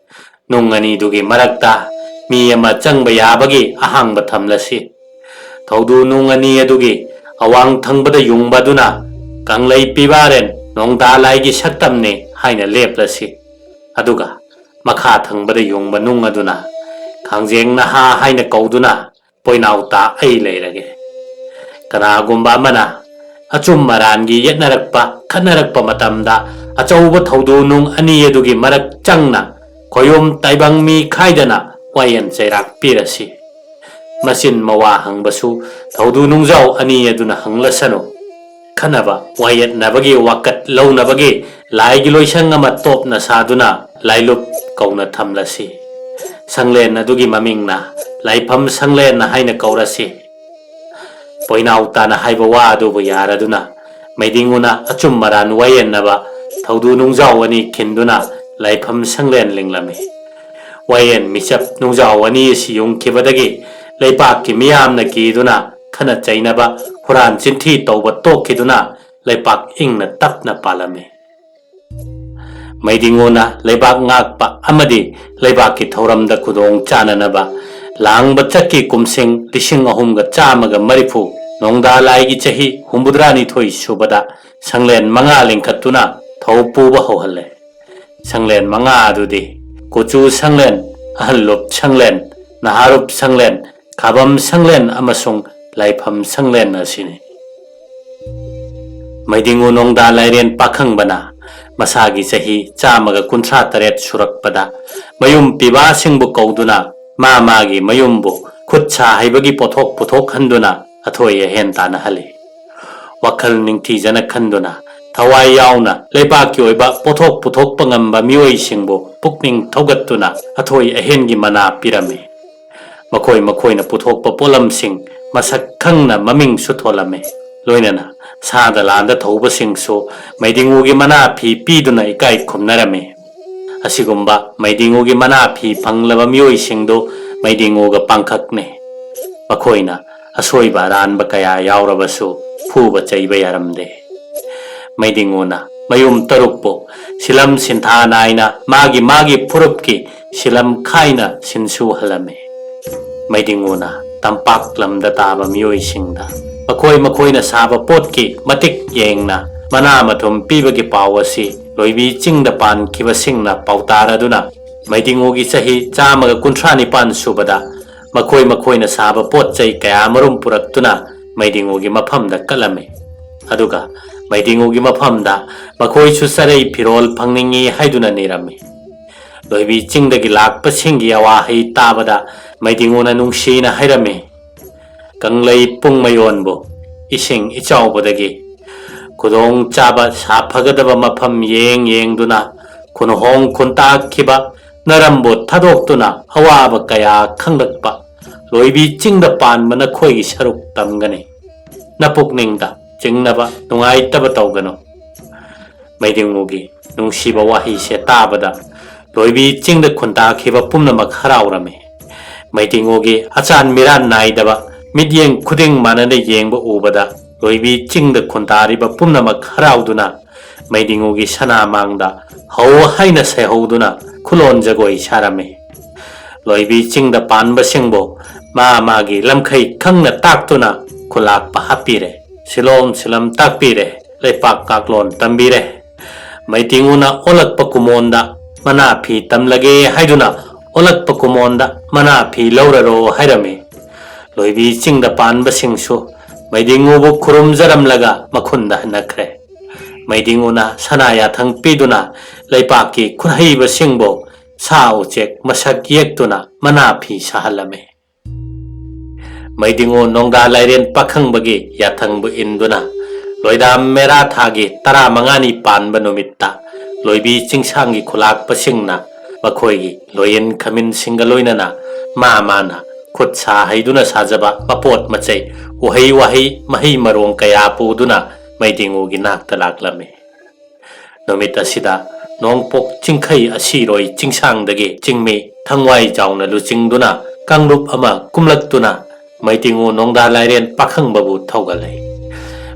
ꯅꯨꯡ ꯑꯅꯤꯗꯨꯒꯤ ꯃꯔꯛꯇ ꯃꯤ ꯑꯃ ꯆꯪꯕ ꯌꯥꯕꯒꯤ ꯑꯍꯥꯡꯕ ꯊꯝꯂꯁꯤ꯫ ꯊꯧꯗꯨ ꯅꯨꯡ ꯑꯅꯤ ꯑꯗꯨꯒꯤ ꯑꯋꯥꯡ ꯊꯪꯕꯗ ꯌꯨꯡꯕ ꯑꯗꯨꯅ ꯀꯪꯂꯩ ꯄꯤꯕꯥꯔꯦꯟ ꯅꯣꯡꯗꯥ ꯂꯥꯏꯒꯤ ꯁꯛꯇꯝꯅꯤ ꯍꯥꯏꯅ ꯂꯦꯞꯂꯁꯤ꯫ ꯑꯗꯨꯒ ꯃꯈꯥ ꯊꯪꯕꯗ ꯌꯨꯡꯕ ꯅꯨꯡ ꯑꯗꯨꯅ ꯀꯥꯡꯖꯦꯡ ꯅꯍꯥ ꯍꯥꯏꯅ ꯀꯧꯗꯨꯅ ꯄꯣꯏꯅꯥꯎ ꯇꯥ ꯑꯩ ꯂꯩꯔꯒꯦ꯫ ꯀꯅꯥꯒꯨꯝꯕ ꯑꯃꯅ ꯑꯆꯨꯝ ꯑꯔꯥꯟꯒꯤ ꯌꯦꯠꯅꯔꯛꯄ, ꯈꯠꯅꯔꯛꯄ ꯃꯇꯝꯗ ꯑꯆꯧꯕ ꯊꯧꯗꯨ ꯅꯨꯡ ꯑꯅꯤ ꯑꯗꯨꯒꯤ ꯃꯔꯛ ꯆꯪꯅ ꯈꯣꯌꯨꯝ ꯇꯥꯏꯕꯪ ꯃꯤ ꯈꯥꯏꯗꯅ ꯋꯥꯌꯦꯟ ꯆꯩꯔꯥꯛ ꯄꯤꯔꯁꯤ꯫ ꯃꯆꯤꯟ ꯃꯋꯥ ꯍꯪꯕꯁꯨ ꯊꯧꯗꯨ ꯅꯨꯡꯖꯥꯎ ꯑꯅꯤ ꯑꯗꯨꯅ ꯍꯪꯂꯁꯅꯨ꯫ ꯈꯠꯅꯕ ꯋꯥꯌꯦꯠꯅꯕꯒꯤ ꯋꯥꯀꯠ ꯂꯧꯅꯕꯒꯤ ꯂꯥꯏꯒꯤ ꯂꯣꯏꯁꯪ ꯑꯃ ꯇꯣꯞꯅ ꯁꯥꯗꯨꯅ ꯂꯥꯏꯂꯨꯞ ꯀꯧꯅ ꯊꯝꯂꯁꯤ꯫ ꯁꯪꯂꯦꯟ ꯑꯗꯨꯒꯤ ꯃꯃꯤꯡꯅ ꯂꯥꯏꯐꯝ ꯁꯪꯂꯦꯟ ꯍꯥꯏꯅ ꯀꯧꯔꯁꯤ꯫ ꯄꯣꯏꯅꯥꯎ ꯇꯥꯅ ꯍꯥꯏꯕ ꯋꯥ ꯑꯗꯨꯕꯨ ꯌꯥꯔꯗꯨꯅ ꯃꯩꯗꯤꯡꯉꯨꯅ ꯑꯆꯨꯝ ꯑꯔꯥꯟ ꯋꯥꯌꯦꯟꯅꯕ ꯊꯧꯗꯨ ꯅꯨꯡꯖꯥꯎ ꯑꯅꯤ ꯈꯤꯟꯗꯨꯅ ꯂꯥꯏꯐꯝ ꯁꯪꯂꯦꯟ ꯂꯤꯡꯂꯝꯃꯤ꯫ ꯋꯥꯌꯦꯟ ꯃꯤꯆꯞ ꯅꯨꯡꯖꯥꯎ ꯑꯅꯤ ꯑꯁꯤ ꯌꯨꯡꯈꯤꯕꯗꯒꯤ ꯂꯩꯄꯥꯛꯀꯤ ꯃꯤꯌꯥꯝꯅ ꯀꯤꯗꯨꯅ ꯈꯠꯅ ꯆꯩꯅꯕ, ꯍꯨꯔꯥꯟ ꯆꯤꯟꯊꯤ ꯇꯧꯕ ꯇꯣꯛꯈꯤꯗꯨꯅ ꯂꯩꯄꯥꯛ ꯏꯪꯅ ꯇꯞꯅ ꯄꯥꯜꯂꯝꯃꯤ꯫ ꯃꯩꯗꯤꯡꯉꯨꯅ ꯂꯩꯕꯥꯛ ꯉꯥꯛꯄ ꯑꯃꯗꯤ ꯂꯩꯕꯥꯛꯀꯤ ꯊꯧꯔꯝꯗ ꯈꯨꯗꯣꯡ ꯆꯥꯅꯅꯕ ꯂꯥꯡꯕ ꯆꯠꯈꯤ꯫ ꯀꯨꯝꯁꯤꯡ ꯂꯤꯁꯤꯡ ꯑꯍꯨꯝꯒ ꯆꯥꯝꯃꯒ ꯃꯔꯤꯐꯨ, ꯅꯣꯡꯗꯥ ꯂꯥꯏꯒꯤ ꯆꯍꯤ ꯍꯨꯝꯐꯨꯇꯔꯥꯅꯤꯊꯣꯏ ꯁꯨꯕꯗ ꯁꯪꯂꯦꯟ ꯃꯉꯥ ꯂꯤꯡꯈꯠꯇꯨꯅ ꯊꯧ ꯄꯨꯕ ꯍꯧꯍꯜꯂꯦ꯫ ꯁꯪꯂꯦꯟ ꯃꯉꯥ ꯑꯗꯨꯗꯤ ꯀꯨꯆꯨ ꯁꯪꯂꯦꯟ, ꯑꯍꯜꯂꯨꯞ ꯁꯪꯂꯦꯟ, ꯅꯍꯥꯔꯨꯞ ꯁꯪꯂꯦꯟ, ꯈꯥꯕꯝ ꯁꯪꯂꯦꯟ ꯑꯃꯁꯨꯡ ꯂꯥꯏꯐꯝ ꯁꯪꯂꯦꯟ ꯑꯁꯤꯅꯤ꯫ ꯃꯩꯗꯤꯡꯉꯨ ꯅꯣꯡꯗꯥ ꯂꯥꯏꯔꯦꯟ ꯄꯥꯈꯪꯕꯅ ꯃꯁꯥꯒꯤ ꯆꯍꯤ ꯆꯥꯝꯃꯒ ꯀꯨꯟꯊ꯭ꯔꯥ ꯇꯔꯦꯠ ꯁꯨꯔꯛꯄꯗ ꯃꯌꯨꯝ ꯄꯤꯕꯥꯁꯤꯡꯕꯨ ꯀꯧꯗꯨꯅ ꯃꯥ ꯃꯥꯒꯤ ꯃꯌꯨꯝꯕꯨ ꯈꯨꯠ ꯁꯥ ꯍꯩꯕꯒꯤ ꯄꯣꯠꯊꯣꯛ ꯄꯨꯊꯣꯛꯍꯟꯗꯨꯅ ꯑꯊꯣꯏ ꯑꯍꯦꯟ ꯇꯥꯟꯅꯍꯜꯂꯤ꯫ ꯋꯥꯈꯜ ꯅꯤꯡꯊꯤꯖꯅ ꯈꯟꯗꯨꯅ ꯊꯋꯥꯏ ꯌꯥꯎꯅ ꯂꯩꯕꯥꯛꯀꯤ ꯑꯣꯏꯕ ꯄꯣꯠꯊꯣꯛ ꯄꯨꯊꯣꯛꯄ ꯉꯝꯕ ꯃꯤꯑꯣꯏꯁꯤꯡꯕꯨ ꯄꯨꯛꯅꯤꯡ ꯊꯧꯒꯠꯇꯨꯅ ꯑꯊꯣꯏ ꯑꯍꯦꯟꯒꯤ ꯃꯅꯥ ꯄꯤꯔꯝꯃꯤ꯫ ꯃꯈꯣꯏ ꯃꯈꯣꯏꯅ ꯄꯨꯊꯣꯛꯄ ꯄꯣꯠꯂꯝꯁꯤꯡ ꯃꯁꯛ ꯈꯪꯅ ꯃꯃꯤꯡꯁꯨ ꯊꯣꯜꯂꯝꯃꯤ꯫ ꯂꯣꯏꯅꯅ ꯁꯥꯗ ꯂꯥꯟꯗ ꯊꯧꯕꯁꯤꯡꯁꯨ ꯃꯩꯗꯤꯡꯉꯨꯒꯤ ꯃꯅꯥ ꯐꯤ ꯄꯤꯗꯨꯅ ꯏꯀꯥꯏ ꯈꯨꯝꯅꯔꯝꯃꯤ꯫ ꯑꯁꯤꯒꯨꯝꯕ ꯃꯩꯗꯤꯡꯉꯨꯒꯤ ꯃꯅꯥ ꯐꯤ ꯐꯪꯂꯕ ꯃꯤꯑꯣꯏꯁꯤꯡꯗꯨ ꯃꯩꯗꯤꯡꯉꯨꯒ ꯄꯥꯡꯈꯛꯅꯤ꯫ ꯃꯈꯣꯏꯅ ꯑꯁꯣꯏꯕ ꯑꯔꯥꯟꯕ ꯀꯌꯥ ꯌꯥꯎꯔꯕꯁꯨ ꯐꯨꯕ ꯆꯩꯕ ꯌꯥꯔꯝꯗꯦ꯫ ꯃꯩꯗꯤꯡꯉꯨꯅ ꯃꯌꯨꯝ ꯇꯔꯨꯛꯄꯨ ꯁꯤꯂꯝ ꯁꯤꯟꯊꯥ ꯅꯥꯏꯅ ꯃꯥꯒꯤ ꯃꯥꯒꯤ ꯐꯨꯔꯨꯞꯀꯤ ꯁꯤꯂꯝ ꯈꯥꯏꯅ ꯁꯤꯟꯁꯨꯍꯜꯂꯝꯃꯤ꯫ ꯃꯩꯗꯤꯡꯉꯨꯅ ꯇꯝꯄꯥꯛ ꯂꯝꯗ ꯇꯥꯕ ꯃꯤꯑꯣꯏꯁꯤꯡꯗ ꯃꯈꯣꯏ ꯃꯈꯣꯏꯅ ꯁꯥꯕ ꯄꯣꯠꯀꯤ ꯃꯇꯤꯛ ꯌꯦꯡꯅ ꯃꯅꯥ ꯃꯊꯨꯝ ꯄꯤꯕꯒꯤ ꯄꯥꯎ ꯑꯁꯤ ꯂꯣꯏꯕꯤ ꯆꯤꯡꯗ ꯄꯥꯟꯈꯤꯕꯁꯤꯡꯅ ꯄꯥꯎꯇꯥꯔꯗꯨꯅ ꯃꯩꯗꯤꯡꯉꯨꯒꯤ ꯆꯍꯤ ꯆꯥꯝꯃꯒ ꯀꯨꯟꯊ꯭ꯔꯥ ꯅꯤꯄꯥꯟ ꯁꯨꯕꯗ ꯃꯈꯣꯏ ꯃꯈꯣꯏꯅ ꯁꯥꯕ ꯄꯣꯠ ꯆꯩ ꯀꯌꯥꯃꯔꯨꯝ ꯄꯨꯔꯛꯇꯨꯅ ꯃꯩꯗꯤꯡꯉꯨꯒꯤ ꯃꯐꯝꯗ ꯀꯠꯂꯝꯃꯤ꯫ ꯑꯗꯨꯒ ꯃꯩꯗꯤꯡꯉꯨꯒꯤ ꯃꯐꯝꯗ ꯃꯈꯣꯏꯁꯨ ꯆꯔꯩ ꯐꯤꯔꯣꯜ ꯐꯪꯅꯤꯡꯏ ꯍꯥꯏꯗꯨꯅ ꯅꯤꯔꯝꯃꯤ꯫ ꯂꯣꯏꯕꯤ ꯆꯤꯡꯗꯒꯤ ꯂꯥꯛꯄꯁꯤꯡꯒꯤ ꯑꯋꯥꯍꯩ ꯇꯥꯕꯗ ꯃꯩꯗꯤꯡꯉꯨꯅ ꯅꯨꯡꯁꯤꯅ ꯍꯥꯏꯔꯝꯃꯤ, "ꯀꯪꯂꯩ ꯄꯨꯡꯃꯌꯣꯟꯕꯨ ꯏꯁꯤꯡ ꯏꯆꯥꯎꯕꯗꯒꯤ ꯈꯨꯗꯣꯡ ꯆꯥꯕ ꯁꯥꯐꯒꯗꯕ ꯃꯐꯝ ꯌꯦꯡ ꯌꯦꯡꯗꯨꯅ ꯈꯨꯟꯍꯣꯡ ꯈꯨꯟꯇꯥꯛꯈꯤꯕ ꯅꯔꯝꯕꯨ ꯊꯥꯗꯣꯛꯇꯨꯅ ꯑꯋꯥꯕ ꯀꯌꯥ ꯈꯪꯂꯛꯄ ꯂꯣꯏꯕꯤ ꯆꯤꯡꯗ ꯄꯥꯟꯕ ꯅꯈꯣꯏꯒꯤ ꯁꯔꯨꯛ ꯇꯝꯒꯅꯤ꯫ ꯅꯄꯨꯛꯅꯤꯡꯗ ꯆꯤꯡꯅꯕ ꯅꯨꯡꯉꯥꯏꯇꯕ ꯇꯧꯒꯅꯨ꯫" ꯃꯩꯗꯤꯡꯉꯨꯒꯤ ꯅꯨꯡꯁꯤꯕ ꯋꯥꯍꯩꯁꯦ ꯇꯥꯕꯗ ꯂꯣꯏꯕꯤ ꯆꯤꯡꯗ ꯈꯨꯟꯇꯥꯈꯤꯕ ꯄꯨꯝꯅꯃꯛ ꯍꯔꯥꯎꯔꯝꯃꯤ꯫ ꯃꯩꯗꯤꯡꯉꯨꯒꯤ ꯑꯆꯥꯟ ꯃꯤꯔꯥꯟ ꯅꯥꯏꯗꯕ ꯃꯤꯠꯌꯦꯡ ꯈꯨꯗꯤꯡ ꯃꯥꯟꯅꯅ ꯌꯦꯡꯕ ꯎꯕꯗ ꯂꯣꯏꯕꯤ ꯆꯤꯡꯗ ꯈꯨꯟꯇꯥꯔꯤꯕ ꯄꯨꯝꯅꯃꯛ ꯍꯔꯥꯎꯗꯨꯅ ꯃꯩꯗꯤꯡꯉꯨꯒꯤ ꯁꯅꯥ ꯃꯥꯡꯗ ꯍꯧ ꯍꯥꯏꯅ ꯁꯩꯍꯧꯗꯨꯅ ꯈꯨꯂꯣꯟ ꯖꯒꯣꯏ ꯁꯥꯔꯝꯃꯤ꯫ ꯂꯣꯏꯕꯤ ꯆꯤꯡꯗ ꯄꯥꯟꯕꯁꯤꯡꯕꯨ ꯃꯥ ꯃꯥꯒꯤ ꯂꯝꯈꯩ ꯈꯪꯅ ꯇꯥꯛꯇꯨꯅ ꯈꯨꯂꯥꯛꯄ ꯍꯥꯞꯄꯤꯔꯦ꯫ ꯁꯤꯂꯣꯝ ꯁꯤꯂꯝ ꯇꯥꯛꯄꯤꯔꯦ꯫ ꯂꯩꯄꯥꯛ ꯀꯥꯛꯂꯣꯟ ꯇꯝꯕꯤꯔꯦ꯫ ꯃꯩꯗꯤꯡꯉꯨꯅ ꯑꯣꯜꯂꯛꯄ ꯀꯨꯃꯣꯟꯗ ꯃꯅꯥ ꯐꯤ ꯇꯝꯂꯒꯦ ꯍꯥꯏꯗꯨꯅ ꯑꯣꯜꯂꯛꯄ ꯀꯨꯃꯣꯟꯗ ꯃꯅꯥ ꯐꯤ ꯂꯧꯔꯔꯣ ꯍꯥꯏꯔꯝꯃꯤ꯫ ꯂꯣꯏꯕꯤ ꯆꯤꯡꯗ ꯄꯥꯟꯕꯁꯤꯡꯁꯨ ꯃꯩꯗꯤꯡꯉꯨꯕꯨ ꯈꯨꯔꯨꯝꯖꯔꯝꯂꯒ ꯃꯈꯨꯟꯗ ꯍꯟꯅꯈ꯭ꯔꯦ꯫ ꯃꯩꯗꯤꯡꯉꯨꯅ ꯁꯅꯥ ꯌꯥꯊꯪ ꯄꯤꯗꯨꯅ ꯂꯩꯄꯥꯛꯀꯤ ꯈꯨꯠꯍꯩꯕꯁꯤꯡꯕꯨ ꯁꯥ ꯎꯆꯦꯛ ꯃꯁꯛ ꯌꯦꯛꯇꯨꯅ ꯃꯅꯥ ꯐꯤ ꯁꯥꯍꯜꯂꯝꯃꯤ꯫ ꯃꯩꯗꯤꯡꯉꯨ ꯅꯣꯡꯗꯥ ꯂꯥꯏꯔꯦꯟ ꯄꯥꯈꯪꯕꯒꯤ ꯌꯥꯊꯪꯕꯨ ꯏꯟꯗꯨꯅ ꯂꯣꯏꯗꯥꯝ ꯃꯦꯔꯥ ꯊꯥꯒꯤ ꯇꯔꯥꯃꯉꯥꯅꯤ ꯄꯥꯟꯕ ꯅꯨꯃꯤꯠꯇ ꯂꯣꯏꯕꯤ ꯆꯤꯡꯁꯥꯡꯒꯤ ꯈꯨꯂꯥꯛꯄꯁꯤꯡꯅ ꯃꯈꯣꯏꯒꯤ ꯂꯣꯌꯦꯟ ꯈꯃꯤꯟꯁꯤꯡꯒ ꯂꯣꯏꯅꯅ ꯃꯥ ꯃꯥꯅ ꯈꯨꯠ ꯁꯥ ꯍꯩꯗꯨꯅ ꯁꯥꯖꯕ ꯃꯄꯣꯠ ꯃꯆꯩ, ꯎꯍꯩ ꯋꯥꯍꯩ, ꯃꯍꯩ ꯃꯔꯣꯡ ꯀꯌꯥ ꯄꯨꯗꯨꯅ ꯃꯩꯗꯤꯡꯉꯨꯒꯤ ꯅꯥꯛꯇ ꯂꯥꯛꯂꯝꯃꯤ꯫ ꯅꯨꯃꯤꯠ ꯑꯁꯤꯗ ꯅꯣꯡꯄꯣꯛ ꯆꯤꯡꯈꯩ ꯑꯁꯤꯔꯣꯏ ꯆꯤꯡꯁꯥꯡꯗꯒꯤ ꯆꯤꯡꯃꯤ ꯊꯪꯋꯥꯏ ꯆꯥꯎꯅ ꯂꯨꯆꯤꯡꯗꯨꯅ ꯀꯥꯡꯂꯨꯞ ꯑꯃ ꯀꯨꯝꯂꯛꯇꯨꯅ ꯃꯩꯗꯤꯡꯉꯨ ꯅꯣꯡꯗꯥ ꯂꯥꯏꯔꯦꯟ ꯄꯥꯈꯪꯕꯕꯨ ꯊꯧꯒꯠꯂꯦ꯫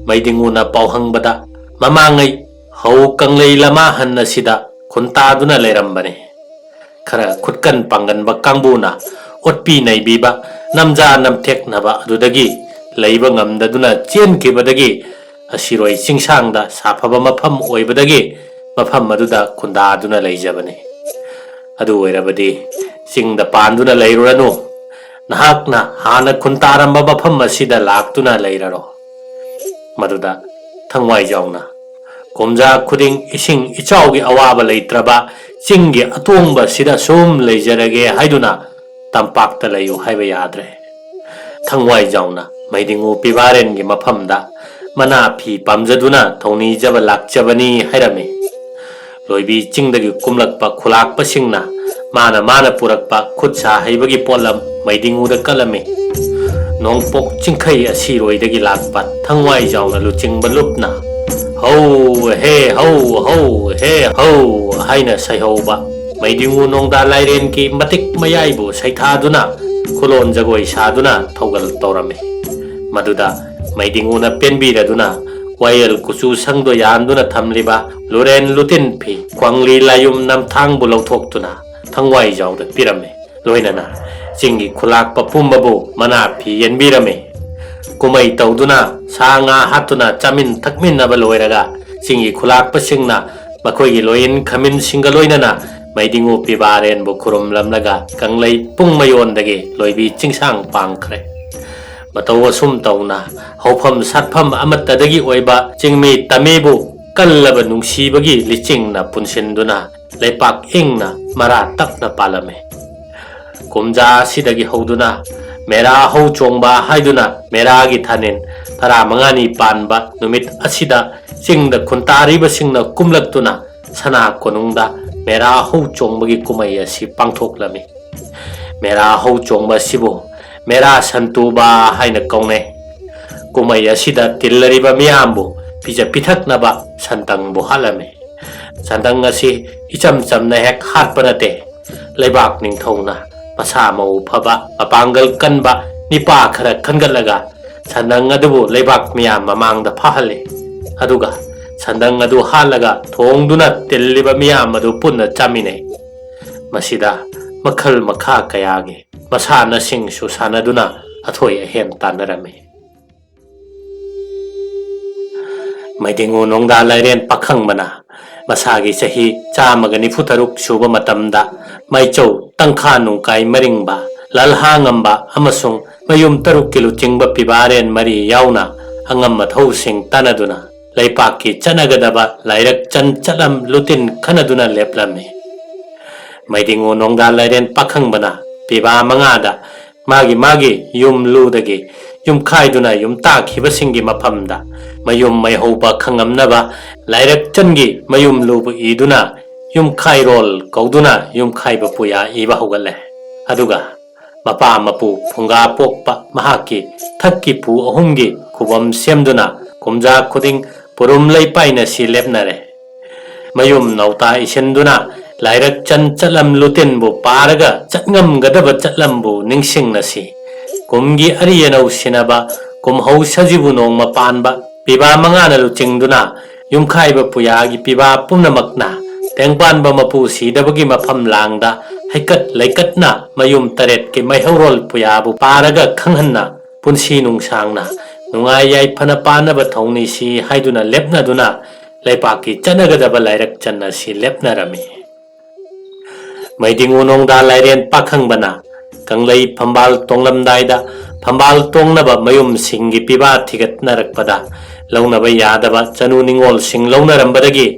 ꯃꯩꯗꯤꯡꯉꯨꯅ ꯄꯥꯎꯍꯪꯕꯗ ꯃꯃꯥꯡꯉꯩ ꯍꯧ ꯀꯪꯂꯩ ꯂꯃꯥꯍꯟ ꯑꯁꯤꯗ ꯈꯨꯟꯇꯥꯗꯨꯅ ꯂꯩꯔꯝꯕꯅꯤ꯫ ꯈꯔ ꯈꯨꯠꯀꯟ ꯄꯥꯡꯒꯟꯕ ꯀꯥꯡꯕꯨꯅ ꯑꯣꯠꯄꯤ ꯅꯩꯕꯤꯕ, ꯅꯝꯖꯥ ꯅꯝꯊꯦꯛꯅꯕ ꯑꯗꯨꯗꯒꯤ ꯂꯩꯕ ꯉꯝꯗꯗꯨꯅ ꯆꯦꯟꯈꯤꯕꯗꯒꯤ ꯑꯁꯤꯔꯣꯏ ꯆꯤꯡꯁꯥꯡꯗ ꯁꯥꯐꯕ ꯃꯐꯝ ꯑꯣꯏꯕꯗꯒꯤ ꯃꯐꯝ ꯑꯗꯨꯗ ꯈꯨꯟꯗꯥꯗꯨꯅ ꯂꯩꯖꯕꯅꯤ꯫ ꯑꯗꯨ ꯑꯣꯏꯔꯕꯗꯤ ꯆꯤꯡꯗ ꯄꯥꯟꯗꯨꯅ ꯂꯩꯔꯨꯔꯅꯨ꯫ ꯅꯍꯥꯛꯅ ꯍꯥꯟꯅ ꯈꯨꯟꯇꯥꯔꯝꯕ ꯃꯐꯝ ꯑꯁꯤꯗ ꯂꯥꯛꯇꯨꯅ ꯂꯩꯔꯔꯣ꯫ ꯃꯗꯨꯗ ꯊꯪꯋꯥꯏꯖꯥꯎꯅ, "ꯀꯨꯝꯖꯥ ꯈꯨꯗꯤꯡ ꯏꯁꯤꯡ ꯏꯆꯥꯎꯒꯤ ꯑꯋꯥꯕ ꯂꯩꯇ꯭ꯔꯕ ꯆꯤꯡꯒꯤ ꯑꯇꯣꯡꯕꯁꯤꯗ ꯁꯨꯝ ꯂꯩꯖꯔꯒꯦ ꯍꯥꯏꯗꯨꯅ ꯇꯝꯄꯥꯛꯇ ꯂꯩꯌꯨ ꯍꯥꯏꯕ ꯌꯥꯗ꯭ꯔꯦ"꯫ ꯊꯪꯋꯥꯏꯖꯥꯎꯅ ꯃꯩꯗꯤꯡꯉꯨ ꯄꯤꯕꯥꯔꯦꯟꯒꯤ ꯃꯐꯝꯗ ꯃꯅꯥ ꯐꯤ ꯄꯥꯝꯖꯗꯨꯅ ꯊꯧꯅꯤꯖꯕ ꯂꯥꯛꯆꯕꯅꯤ ꯍꯥꯏꯔꯝꯃꯤ꯫ ꯂꯣꯏꯕꯤ ꯆꯤꯡꯗꯒꯤ ꯀꯨꯝꯂꯛꯄ ꯈꯨꯂꯥꯛꯄꯁꯤꯡꯅ ꯃꯥꯅ ꯃꯥꯅ ꯄꯨꯔꯛꯄ ꯈꯨꯠ ꯁꯥ ꯍꯩꯕꯒꯤ ꯄꯣꯠꯂꯝ ꯃꯩꯗꯤꯡꯉꯨꯗ ꯀꯠꯂꯝꯃꯤ꯫ ꯅꯣꯡꯄꯣꯛ ꯆꯤꯡꯈꯩ ꯑꯁꯤꯔꯣꯏꯗꯒꯤ ꯂꯥꯛꯄ ꯊꯪꯋꯥꯏꯖꯥꯎꯅ ꯂꯨꯆꯤꯡꯕ ꯂꯨꯞꯅ "ꯍꯧ ꯍꯦ ꯍꯧ, ꯍꯧ ꯍꯦ ꯍꯧ" ꯍꯥꯏꯅ ꯁꯩꯍꯧꯕ ꯃꯩꯗꯤꯡꯉꯨ ꯅꯣꯡꯗꯥ ꯂꯥꯏꯔꯦꯟꯒꯤ ꯃꯇꯤꯛ ꯃꯌꯥꯏꯕꯨ ꯁꯩꯊꯥꯗꯨꯅ ꯈꯨꯂꯣꯟ ꯖꯒꯣꯏ ꯁꯥꯗꯨꯅ ꯊꯧꯒꯜ ꯇꯧꯔꯝꯃꯤ꯫ ꯃꯗꯨꯗ ꯃꯩꯗꯤꯡꯉꯨꯅ ꯄꯦꯟꯕꯤꯔꯗꯨꯅ ꯋꯥꯌꯦꯜ ꯀꯨꯆꯨ ꯁꯪꯗꯣ ꯌꯥꯟꯗꯨꯅ ꯊꯝꯂꯤꯕ ꯂꯨꯔꯦꯟ ꯂꯨꯇꯤꯟ ꯐꯤ, ꯈ꯭ꯋꯥꯡꯂꯤ ꯂꯥꯌꯨꯝ ꯅꯝꯊꯥꯡꯕꯨ ꯂꯧꯊꯣꯛꯇꯨꯅ ꯊꯪꯋꯥꯏꯖꯥꯎꯗ ꯄꯤꯔꯝꯃꯤ꯫ ꯂꯣꯏꯅꯅ ꯆꯤꯡꯒꯤ ꯈꯨꯂꯥꯛꯄ ꯄꯨꯝꯕꯕꯨ ꯃꯅꯥ ꯐꯤ ꯌꯦꯟꯕꯤꯔꯝꯃꯤ꯫ ꯀꯨꯝꯍꯩ ꯇꯧꯗꯨꯅ ꯁꯥ ꯉꯥ ꯍꯥꯠꯇꯨꯅ ꯆꯥꯃꯤꯟ ꯊꯛꯃꯤꯟꯅꯕ ꯂꯣꯏꯔꯒ ꯆꯤꯡꯒꯤ ꯈꯨꯂꯥꯛꯄꯁꯤꯡꯅ ꯃꯈꯣꯏꯒꯤ ꯂꯣꯏꯌꯤꯟ ꯈꯥꯃꯤꯟꯁꯤꯡꯒ ꯂꯣꯏꯅꯅ ꯃꯩꯗꯤꯡꯉꯨ ꯄꯤꯕꯥꯔꯦꯟꯕꯨ ꯈꯨꯔꯨꯝꯂꯝꯂꯒ ꯀꯪꯂꯩ ꯄꯨꯡ ꯃꯌꯣꯟꯗꯒꯤ ꯂꯣꯏꯕꯤ ꯆꯤꯡꯁꯥꯡ ꯄꯥꯡꯈ꯭ꯔꯦ꯫ ꯃꯇꯧ ꯑꯁꯨꯝ ꯇꯧꯅ ꯍꯧꯐꯝ ꯁꯥꯠꯐꯝ ꯑꯃꯠꯇꯗꯒꯤ ꯑꯣꯏꯕ ꯆꯤꯡꯃꯤ ꯇꯝꯃꯤꯕꯨ ꯀꯜꯂꯕ ꯅꯨꯡꯁꯤꯕꯒꯤ ꯂꯤꯆꯤꯡꯅ ꯄꯨꯟꯁꯤꯟꯗꯨꯅ ꯂꯩꯄꯥꯛ ꯏꯪꯅ ꯃꯔꯥ ꯇꯞꯅ ꯄꯥꯜꯂꯝꯃꯤ꯫ ꯀꯨꯝꯖꯥ ꯑꯁꯤꯗꯒꯤ ꯍꯧꯗꯨꯅ ꯃꯦꯔꯥ ꯍꯧ ꯆꯣꯡꯕ ꯍꯥꯏꯗꯨꯅ ꯃꯦꯔꯥꯒꯤ ꯊꯥꯅꯤꯟ ꯇꯔꯥꯃꯉꯥꯅꯤ ꯄꯥꯟꯕ ꯅꯨꯃꯤꯠ ꯑꯁꯤꯗ ꯆꯤꯡꯗ ꯈꯨꯟꯇꯥꯔꯤꯕꯁꯤꯡꯅ ꯀꯨꯝꯂꯛꯇꯨꯅ ꯁꯅꯥ ꯀꯣꯅꯨꯡꯗ ꯃꯦꯔꯥ ꯍꯧ ꯆꯣꯡꯕꯒꯤ ꯀꯨꯝꯍꯩ ꯑꯁꯤ ꯄꯥꯡꯊꯣꯛꯂꯝꯃꯤ꯫ ꯃꯦꯔꯥ ꯍꯧ ꯆꯣꯡꯕ ꯑꯁꯤꯕꯨ ꯃꯦꯔꯥ ꯁꯟꯇꯨꯕ ꯍꯥꯏꯅ ꯀꯧꯅꯩ꯫ ꯀꯨꯝꯍꯩ ꯑꯁꯤꯗ ꯇꯤꯜꯂꯔꯤꯕ ꯃꯤꯌꯥꯝꯕꯨ ꯄꯤꯖ ꯄꯤꯊꯛꯅꯕ ꯁꯟꯗꯪꯕꯨ ꯍꯥꯠꯂꯝꯃꯤ꯫ ꯁꯟꯗꯪ ꯑꯁꯤ ꯏꯆꯝ ꯆꯝꯅ ꯍꯦꯛ ꯍꯥꯠꯄ ꯅꯠꯇꯦ꯫ ꯂꯩꯕꯥꯛ ꯅꯤꯡꯊꯧꯅ ꯃꯁꯥ ꯃꯎ ꯐꯕ, ꯃꯄꯥꯡꯒꯜ ꯀꯟꯕ ꯅꯤꯄꯥ ꯈꯔ ꯈꯟꯒꯠꯂꯒ ꯁꯟꯗꯪ ꯑꯗꯨꯕꯨ ꯂꯩꯕꯥꯛ ꯃꯤꯌꯥꯝ ꯃꯃꯥꯡꯗ ꯐꯥꯍꯜꯂꯤ꯫ ꯑꯗꯨꯒ ꯁꯟꯗꯪ ꯑꯗꯨ ꯍꯥꯠꯂꯒ ꯊꯣꯡꯗꯨꯅ ꯇꯤꯜꯂꯤꯕ ꯃꯤꯌꯥꯝ ꯑꯗꯨ ꯄꯨꯟꯅ ꯆꯥꯃꯤꯟꯅꯩ꯫ ꯃꯁꯤꯗ ꯃꯈꯜ ꯃꯈꯥ ꯀꯌꯥꯒꯤ ꯃꯁꯥꯟꯅꯁꯤꯡꯁꯨ ꯁꯥꯟꯅꯗꯨꯅ ꯑꯊꯣꯏ ꯑꯍꯦꯟ ꯇꯥꯟꯅꯔꯝꯃꯤ꯫ ꯃꯩꯗꯤꯡꯉꯨ ꯅꯣꯡꯗꯥ ꯂꯥꯏꯔꯦꯟ ꯄꯥꯈꯪꯕꯅ ꯃꯁꯥꯒꯤ ꯆꯍꯤ ꯆꯥꯝꯃꯒ ꯅꯤꯐꯨ ꯇꯔꯨꯛ ꯁꯨꯕ ꯃꯇꯝꯗ ꯃꯥꯏꯆꯧ, ꯇꯪꯈꯥ ꯅꯨꯡꯀꯥꯏ ꯃꯔꯤꯡꯕ, ꯂꯜꯍꯥ ꯉꯝꯕ ꯑꯃꯁꯨꯡ ꯃꯌꯨꯝ ꯇꯔꯨꯛꯀꯤ ꯂꯨꯆꯤꯡꯕ ꯄꯤꯕꯥꯔꯦꯟ ꯃꯔꯤ ꯌꯥꯎꯅ ꯑꯉꯝ ꯑꯊꯧꯁꯤꯡ ꯇꯥꯟꯅꯗꯨꯅ ꯂꯩꯄꯥꯛꯀꯤ ꯆꯠꯅꯒꯗꯕ ꯂꯥꯏꯔꯛ ꯆꯟ ꯆꯠꯂꯝ ꯂꯨꯇꯤꯟ ꯈꯟꯅꯗꯨꯅ ꯂꯦꯞꯂꯝꯃꯤ꯫ ꯃꯩꯗꯤꯡꯉꯨ ꯅꯣꯡꯗꯥ ꯂꯥꯏꯔꯦꯟ ꯄꯥꯈꯪꯕꯅ ꯄꯤꯕꯥ ꯃꯉꯥꯗ ꯃꯥꯒꯤ ꯃꯥꯒꯤ ꯌꯨꯝ ꯂꯨꯗꯒꯤ ꯌꯨꯝꯈꯥꯏꯗꯨꯅ ꯌꯨꯝ ꯇꯥꯈꯤꯕꯁꯤꯡꯒꯤ ꯃꯐꯝꯗ ꯃꯌꯨꯝ ꯃꯩꯍꯧꯕ ꯈꯪꯉꯝꯅꯕ ꯂꯥꯏꯔꯛ ꯆꯟꯒꯤ ꯃꯌꯨꯝ ꯂꯨꯕ ꯏꯗꯨꯅ ꯌꯨꯝꯈꯥꯏꯔꯣꯜ ꯀꯧꯗꯨꯅ ꯌꯨꯝꯈꯥꯏꯕ ꯄꯨꯌꯥ ꯏꯕ ꯍꯧꯒꯠꯂꯦ꯫ ꯑꯗꯨꯒ ꯃꯄꯥ ꯃꯄꯨ ꯐꯨꯡꯒꯥ ꯄꯣꯛꯄ ꯃꯍꯥꯛꯀꯤ ꯊꯛꯀꯤ ꯄꯨ ꯑꯍꯨꯝꯒꯤ ꯈꯨꯕꯝ ꯁꯦꯝꯗꯨꯅ ꯀꯨꯝꯖꯥ ꯈꯨꯗꯤꯡ ꯄꯨꯔꯨꯝ ꯂꯩꯄꯥꯏꯅ ꯁꯤ ꯂꯦꯞꯅꯔꯦ꯫ ꯃꯌꯨꯝ ꯅꯧꯇꯥ ꯏꯁꯤꯟꯗꯨꯅ ꯂꯥꯏꯔꯛ ꯆꯟ ꯆꯠꯂꯝ ꯂꯨꯇꯤꯟꯕꯨ ꯄꯥꯔꯒ ꯆꯠꯉꯝꯒꯗꯕ ꯆꯠꯂꯝꯕꯨ ꯅꯤꯡꯁꯤꯡꯅꯁꯤ꯫ ꯀꯨꯝꯒꯤ ꯑꯔꯤ ꯑꯅꯧ ꯁꯤꯟꯅꯕ, ꯀꯨꯝꯍꯧ ꯁꯖꯤꯕꯨ ꯅꯣꯡꯃ ꯄꯥꯟꯕ, ꯄꯤꯕꯥ ꯃꯉꯥꯅ ꯂꯨꯆꯤꯡꯗꯨꯅ ꯌꯨꯝꯈꯥꯏꯕ ꯄꯨꯌꯥꯒꯤ ꯄꯤꯕꯥ ꯄꯨꯝꯅꯃꯛꯅ ꯇꯦꯡꯄꯥꯟꯕ ꯃꯄꯨ ꯁꯤꯗꯕꯒꯤ ꯃꯐꯝ ꯂꯥꯡꯗ ꯍꯩꯀꯠ ꯂꯩꯀꯠꯅ ꯃꯌꯨꯝ ꯇꯔꯦꯠꯀꯤ ꯃꯩꯍꯧꯔꯣꯜ ꯄꯨꯌꯥꯕꯨ ꯄꯥꯔꯒ ꯈꯪꯍꯟꯅ ꯄꯨꯟꯁꯤ ꯅꯨꯡꯁꯥꯡꯅ ꯅꯨꯡꯉꯥꯏ ꯌꯥꯏꯐꯅ ꯄꯥꯟꯅꯕ ꯊꯧꯅꯤꯁꯤ ꯍꯥꯏꯗꯨꯅ ꯂꯦꯞꯅꯗꯨꯅ ꯂꯩꯄꯥꯛꯀꯤ ꯆꯠꯅꯒꯗꯕ ꯂꯥꯏꯔꯛ ꯆꯟ ꯑꯁꯤ ꯂꯦꯞꯅꯔꯝꯃꯤ꯫ ꯃꯩꯗꯤꯡꯉꯨ ꯅꯣꯡꯗꯥ ꯂꯥꯏꯔꯦꯟ ꯄꯥꯈꯪꯕꯅ ꯀꯪꯂꯩ ꯐꯝꯕꯥꯜ ꯇꯣꯡꯂꯝꯗꯥꯏꯗ ꯐꯝꯕꯥꯜ ꯇꯣꯡꯅꯕ ꯃꯌꯨꯝꯁꯤꯡꯒꯤ ꯄꯤꯕꯥ ꯊꯤꯒꯠꯅꯔꯛꯄꯗ ꯂꯧꯅꯕ ꯌꯥꯗꯕ ꯆꯅꯨ ꯅꯤꯡꯉꯣꯜꯁꯤꯡ ꯂꯧꯅꯔꯝꯕꯗꯒꯤ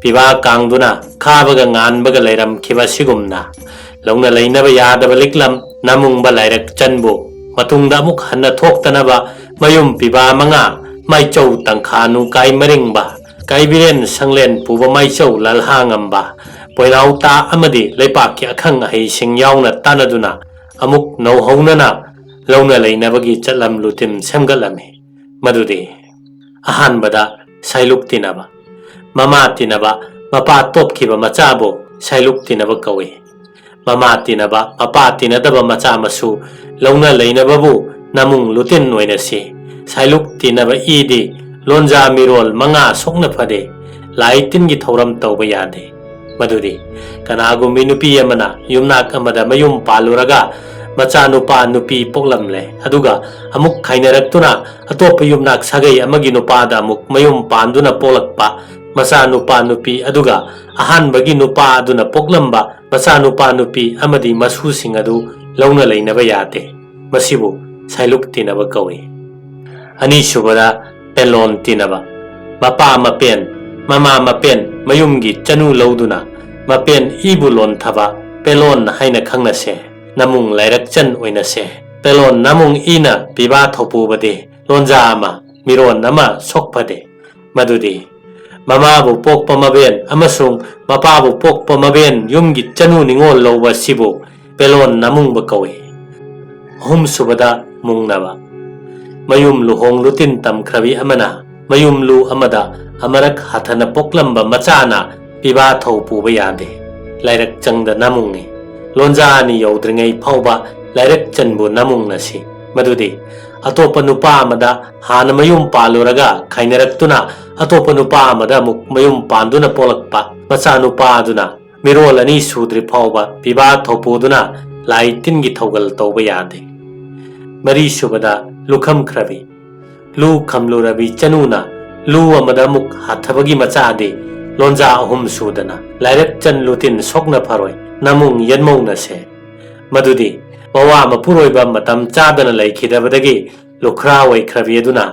ꯄꯤꯕꯥ ꯀꯥꯡꯗꯨꯅ ꯈꯥꯕꯒ ꯉꯥꯟꯕꯒ ꯂꯩꯔꯝꯈꯤꯕ ꯑꯁꯤꯒꯨꯝꯅ ꯂꯧꯅ ꯂꯩꯅꯕ ꯌꯥꯗꯕ ꯂꯤꯛꯂꯝ ꯅꯃꯨꯡꯕ ꯂꯥꯏꯔꯛ ꯆꯟꯕꯨ ꯃꯇꯨꯡꯗ ꯑꯃꯨꯛ ꯍꯟꯅ ꯊꯣꯛꯇꯅꯕ ꯃꯌꯨꯝ ꯄꯤꯕꯥ ꯃꯉꯥ, ꯃꯥꯏꯆꯧ ꯇꯪꯈꯥ ꯅꯨꯡꯀꯥꯏ ꯃꯔꯤꯡꯕ, ꯀꯥꯏꯕꯤꯔꯦꯟ ꯁꯪꯂꯦꯟ ꯄꯨꯕ ꯃꯥꯏꯆꯧ ꯂꯜꯍꯥꯉꯝꯕ, ꯄꯣꯏꯅꯥꯎꯇꯥ ꯑꯃꯗꯤ ꯂꯩꯄꯥꯛꯀꯤ ꯑꯈꯪ ꯑꯍꯩꯁꯤꯡ ꯌꯥꯎꯅ ꯇꯥꯟꯅꯗꯨꯅ ꯑꯃꯨꯛ ꯅꯧꯍꯧꯅꯅ ꯂꯧꯅ ꯂꯩꯅꯕꯒꯤ ꯆꯠꯂꯝ ꯂꯨꯇꯤꯝ ꯁꯦꯝꯒꯠꯂꯝꯃꯤ꯫ ꯃꯗꯨꯗꯤ ꯑꯍꯥꯟꯕꯗ ꯁꯥꯏꯂꯨꯛ ꯇꯤꯟꯅꯕ꯫ ꯃꯃꯥ ꯇꯤꯟꯅꯕ ꯃꯄꯥ ꯇꯣꯞꯈꯤꯕ ꯃꯆꯥꯕꯨ ꯁꯥꯏꯂꯨꯛ ꯇꯤꯟꯅꯕ ꯀꯧꯏ꯫ ꯃꯃꯥ ꯇꯤꯟꯅꯕ ꯃꯄꯥ ꯇꯤꯟꯅꯗꯕ ꯃꯆꯥ ꯃꯁꯨ ꯂꯧꯅ ꯂꯩꯅꯕꯕꯨ ꯅꯃꯨꯡ ꯂꯨꯇꯤꯟ ꯑꯣꯏꯅ ꯁꯤ꯫ ꯁꯥꯏꯂꯨꯛ ꯇꯤꯟꯅꯕ ꯏꯗꯤ ꯂꯣꯟꯖꯥ ꯃꯤꯔꯣꯜ ꯃꯉꯥ ꯁꯣꯛꯅ ꯐꯗꯦ꯫ ꯂꯥꯏ ꯇꯤꯟꯒꯤ ꯊꯧꯔꯝ ꯇꯧꯕ ꯌꯥꯗꯦ꯫ ꯃꯗꯨꯗꯤ ꯀꯅꯥꯒꯨꯝꯕꯤ ꯅꯨꯄꯤ ꯑꯃꯅ ꯌꯨꯝꯅꯥꯛ ꯑꯃꯗ ꯃꯌꯨꯝ ꯄꯥꯜꯂꯨꯔꯒ ꯃꯆꯥꯅꯨꯄꯥ ꯅꯨꯄꯤ ꯄꯣꯛꯂꯝꯂꯦ, ꯑꯗꯨꯒ ꯑꯃꯨꯛ ꯈꯥꯏꯅꯔꯛꯇꯨꯅ ꯑꯇꯣꯞꯄ ꯌꯨꯝꯅꯥꯛ ꯁꯥꯒꯩ ꯑꯃꯒꯤ ꯅꯨꯄꯥꯗ ꯑꯃꯨꯛ ꯃꯌꯨꯝ ꯄꯥꯟꯗꯨꯅ ꯄꯣꯛꯂꯛꯄ ꯃꯆꯥꯅꯨꯄꯥ ꯅꯨꯄꯤ ꯑꯗꯨꯒ ꯑꯍꯥꯟꯕꯒꯤ ꯅꯨꯄꯥ ꯑꯗꯨꯅ ꯄꯣꯛꯂꯝꯕ ꯃꯆꯥꯅꯨꯄꯥ ꯅꯨꯄꯤ ꯑꯃꯗꯤ ꯃꯁꯨꯁꯤꯡ ꯑꯗꯨ ꯂꯧꯅ ꯂꯩꯅꯕ ꯌꯥꯗꯦ꯫ ꯃꯁꯤꯕꯨ ꯁꯥꯏꯂꯨꯛ ꯇꯤꯟꯅꯕ ꯀꯧꯏ꯫ ꯑꯅꯤꯁꯨꯕꯗ ꯄꯦꯂꯣꯟ ꯇꯤꯟꯅꯕ꯫ ꯃꯄꯥ ꯃꯄꯦꯟ, ꯃꯃꯥ ꯃꯄꯦꯟ ꯃꯌꯨꯝꯒꯤ ꯆꯅꯨ ꯂꯧꯗꯨꯅ ꯃꯄꯦꯟ ꯏꯕꯨ ꯂꯣꯟꯊꯕ ꯄꯦꯂꯣꯟ ꯍꯥꯏꯅ ꯈꯪꯅꯁꯦ꯫ ꯅꯃꯨꯡ ꯂꯥꯏꯔꯛꯆꯟ ꯑꯣꯏꯅꯁꯦ꯫ ꯄꯦꯂꯣꯟ ꯅꯃꯨꯡ ꯏꯅ ꯄꯤꯕꯥ ꯊꯧꯄꯨꯕꯗꯤ ꯂꯣꯟꯖꯥ ꯑꯃ, ꯃꯤꯔꯣꯟ ꯑꯃ ꯁꯣꯛꯐꯗꯦ꯫ ꯃꯗꯨꯗꯤ ꯃꯃꯥꯕꯨ ꯄꯣꯛꯄ ꯃꯕꯦꯟ ꯑꯃꯁꯨꯡ ꯃꯄꯥꯕꯨ ꯄꯣꯛꯄ ꯃꯕꯦꯟ ꯌꯨꯝꯒꯤ ꯆꯅꯨ ꯅꯤꯉꯣꯜ ꯂꯧꯕ ꯑꯁꯤꯕꯨ ꯄꯦꯂꯣꯟ ꯅꯃꯨꯡꯕ ꯀꯧꯏ꯫ ꯑꯍꯨꯝꯁꯨꯕꯗ ꯃꯨꯡꯅꯕ꯫ ꯃꯌꯨꯝ ꯂꯨꯍꯣꯡ ꯂꯨꯇꯤꯟ ꯇꯝꯈ꯭ꯔꯕꯤ ꯑꯃꯅ ꯃꯌꯨꯝꯂꯨ ꯑꯃꯗ ꯑꯃꯔꯛ ꯍꯥꯊꯅ ꯄꯣꯛꯂꯝꯕ ꯃꯆꯥꯅ ꯄꯤꯕꯥ ꯊꯧ ꯄꯨꯕ ꯌꯥꯗꯦ꯫ ꯂꯥꯏꯔꯛ ꯆꯪꯗ ꯅꯃꯨꯡꯅꯤ꯫ ꯂꯣꯟꯖꯥ ꯑꯅꯤ ꯌꯧꯗ꯭ꯔꯤꯉꯩ ꯐꯥꯎꯕ ꯂꯥꯏꯔꯛ ꯆꯟꯕꯨ ꯅꯃꯨꯡꯅꯁꯤ꯫ ꯃꯗꯨꯗꯤ ꯑꯇꯣꯞꯄ ꯅꯨꯄꯥ ꯑꯃꯗ ꯍꯥꯟꯅ ꯃꯌꯨꯝ ꯄꯥꯜꯂꯨꯔꯒ ꯈꯥꯏꯅꯔꯛꯇꯨꯅ ꯑꯇꯣꯞꯄ ꯅꯨꯄꯥ ꯑꯃꯗ ꯑꯃꯨꯛ ꯃꯌꯨꯝ ꯄꯥꯟꯗꯨꯅ ꯄꯣꯛꯂꯛꯄ ꯃꯆꯥꯅꯨꯄꯥ ꯑꯗꯨꯅ ꯃꯤꯔꯣꯜ ꯑꯅꯤ ꯁꯨꯗ꯭ꯔꯤ ꯐꯥꯎꯕ ꯄꯤꯕꯥ ꯊꯧꯄꯨꯗꯨꯅ ꯂꯥꯏ ꯇꯤꯟꯒꯤ ꯊꯧꯒꯜ ꯇꯧꯕ ꯌꯥꯗꯦ꯫ ꯃꯔꯤꯁꯨꯕꯗ ꯂꯨꯈꯝꯈ꯭ꯔꯕꯤ꯫ ꯂꯨ ꯈꯝꯂꯨꯔꯕꯤ ꯆꯅꯨꯅ ꯂꯨ ꯑꯃꯗ ꯑꯃꯨꯛ ꯍꯥꯊꯕꯒꯤ ꯃꯆꯥꯗꯤ ꯂꯣꯟꯖꯥ ꯑꯍꯨꯝ ꯁꯨꯗꯅ ꯂꯥꯏꯔꯛ ꯆꯟ ꯂꯨꯇꯤꯟ ꯁꯣꯛꯅ ꯐꯔꯣꯏ ꯅꯃꯨꯡ ꯌꯦꯟꯃꯧꯅꯁꯦ꯫ ꯃꯗꯨꯗꯤ ꯃꯋꯥ ꯃꯄꯨꯔꯣꯏꯕ ꯃꯇꯝ ꯆꯥꯗꯅ ꯂꯩꯈꯤꯗꯕꯗꯒꯤ ꯂꯨꯈ꯭ꯔꯥ ꯑꯣꯏꯈ꯭ꯔꯕꯤ ꯑꯗꯨꯅ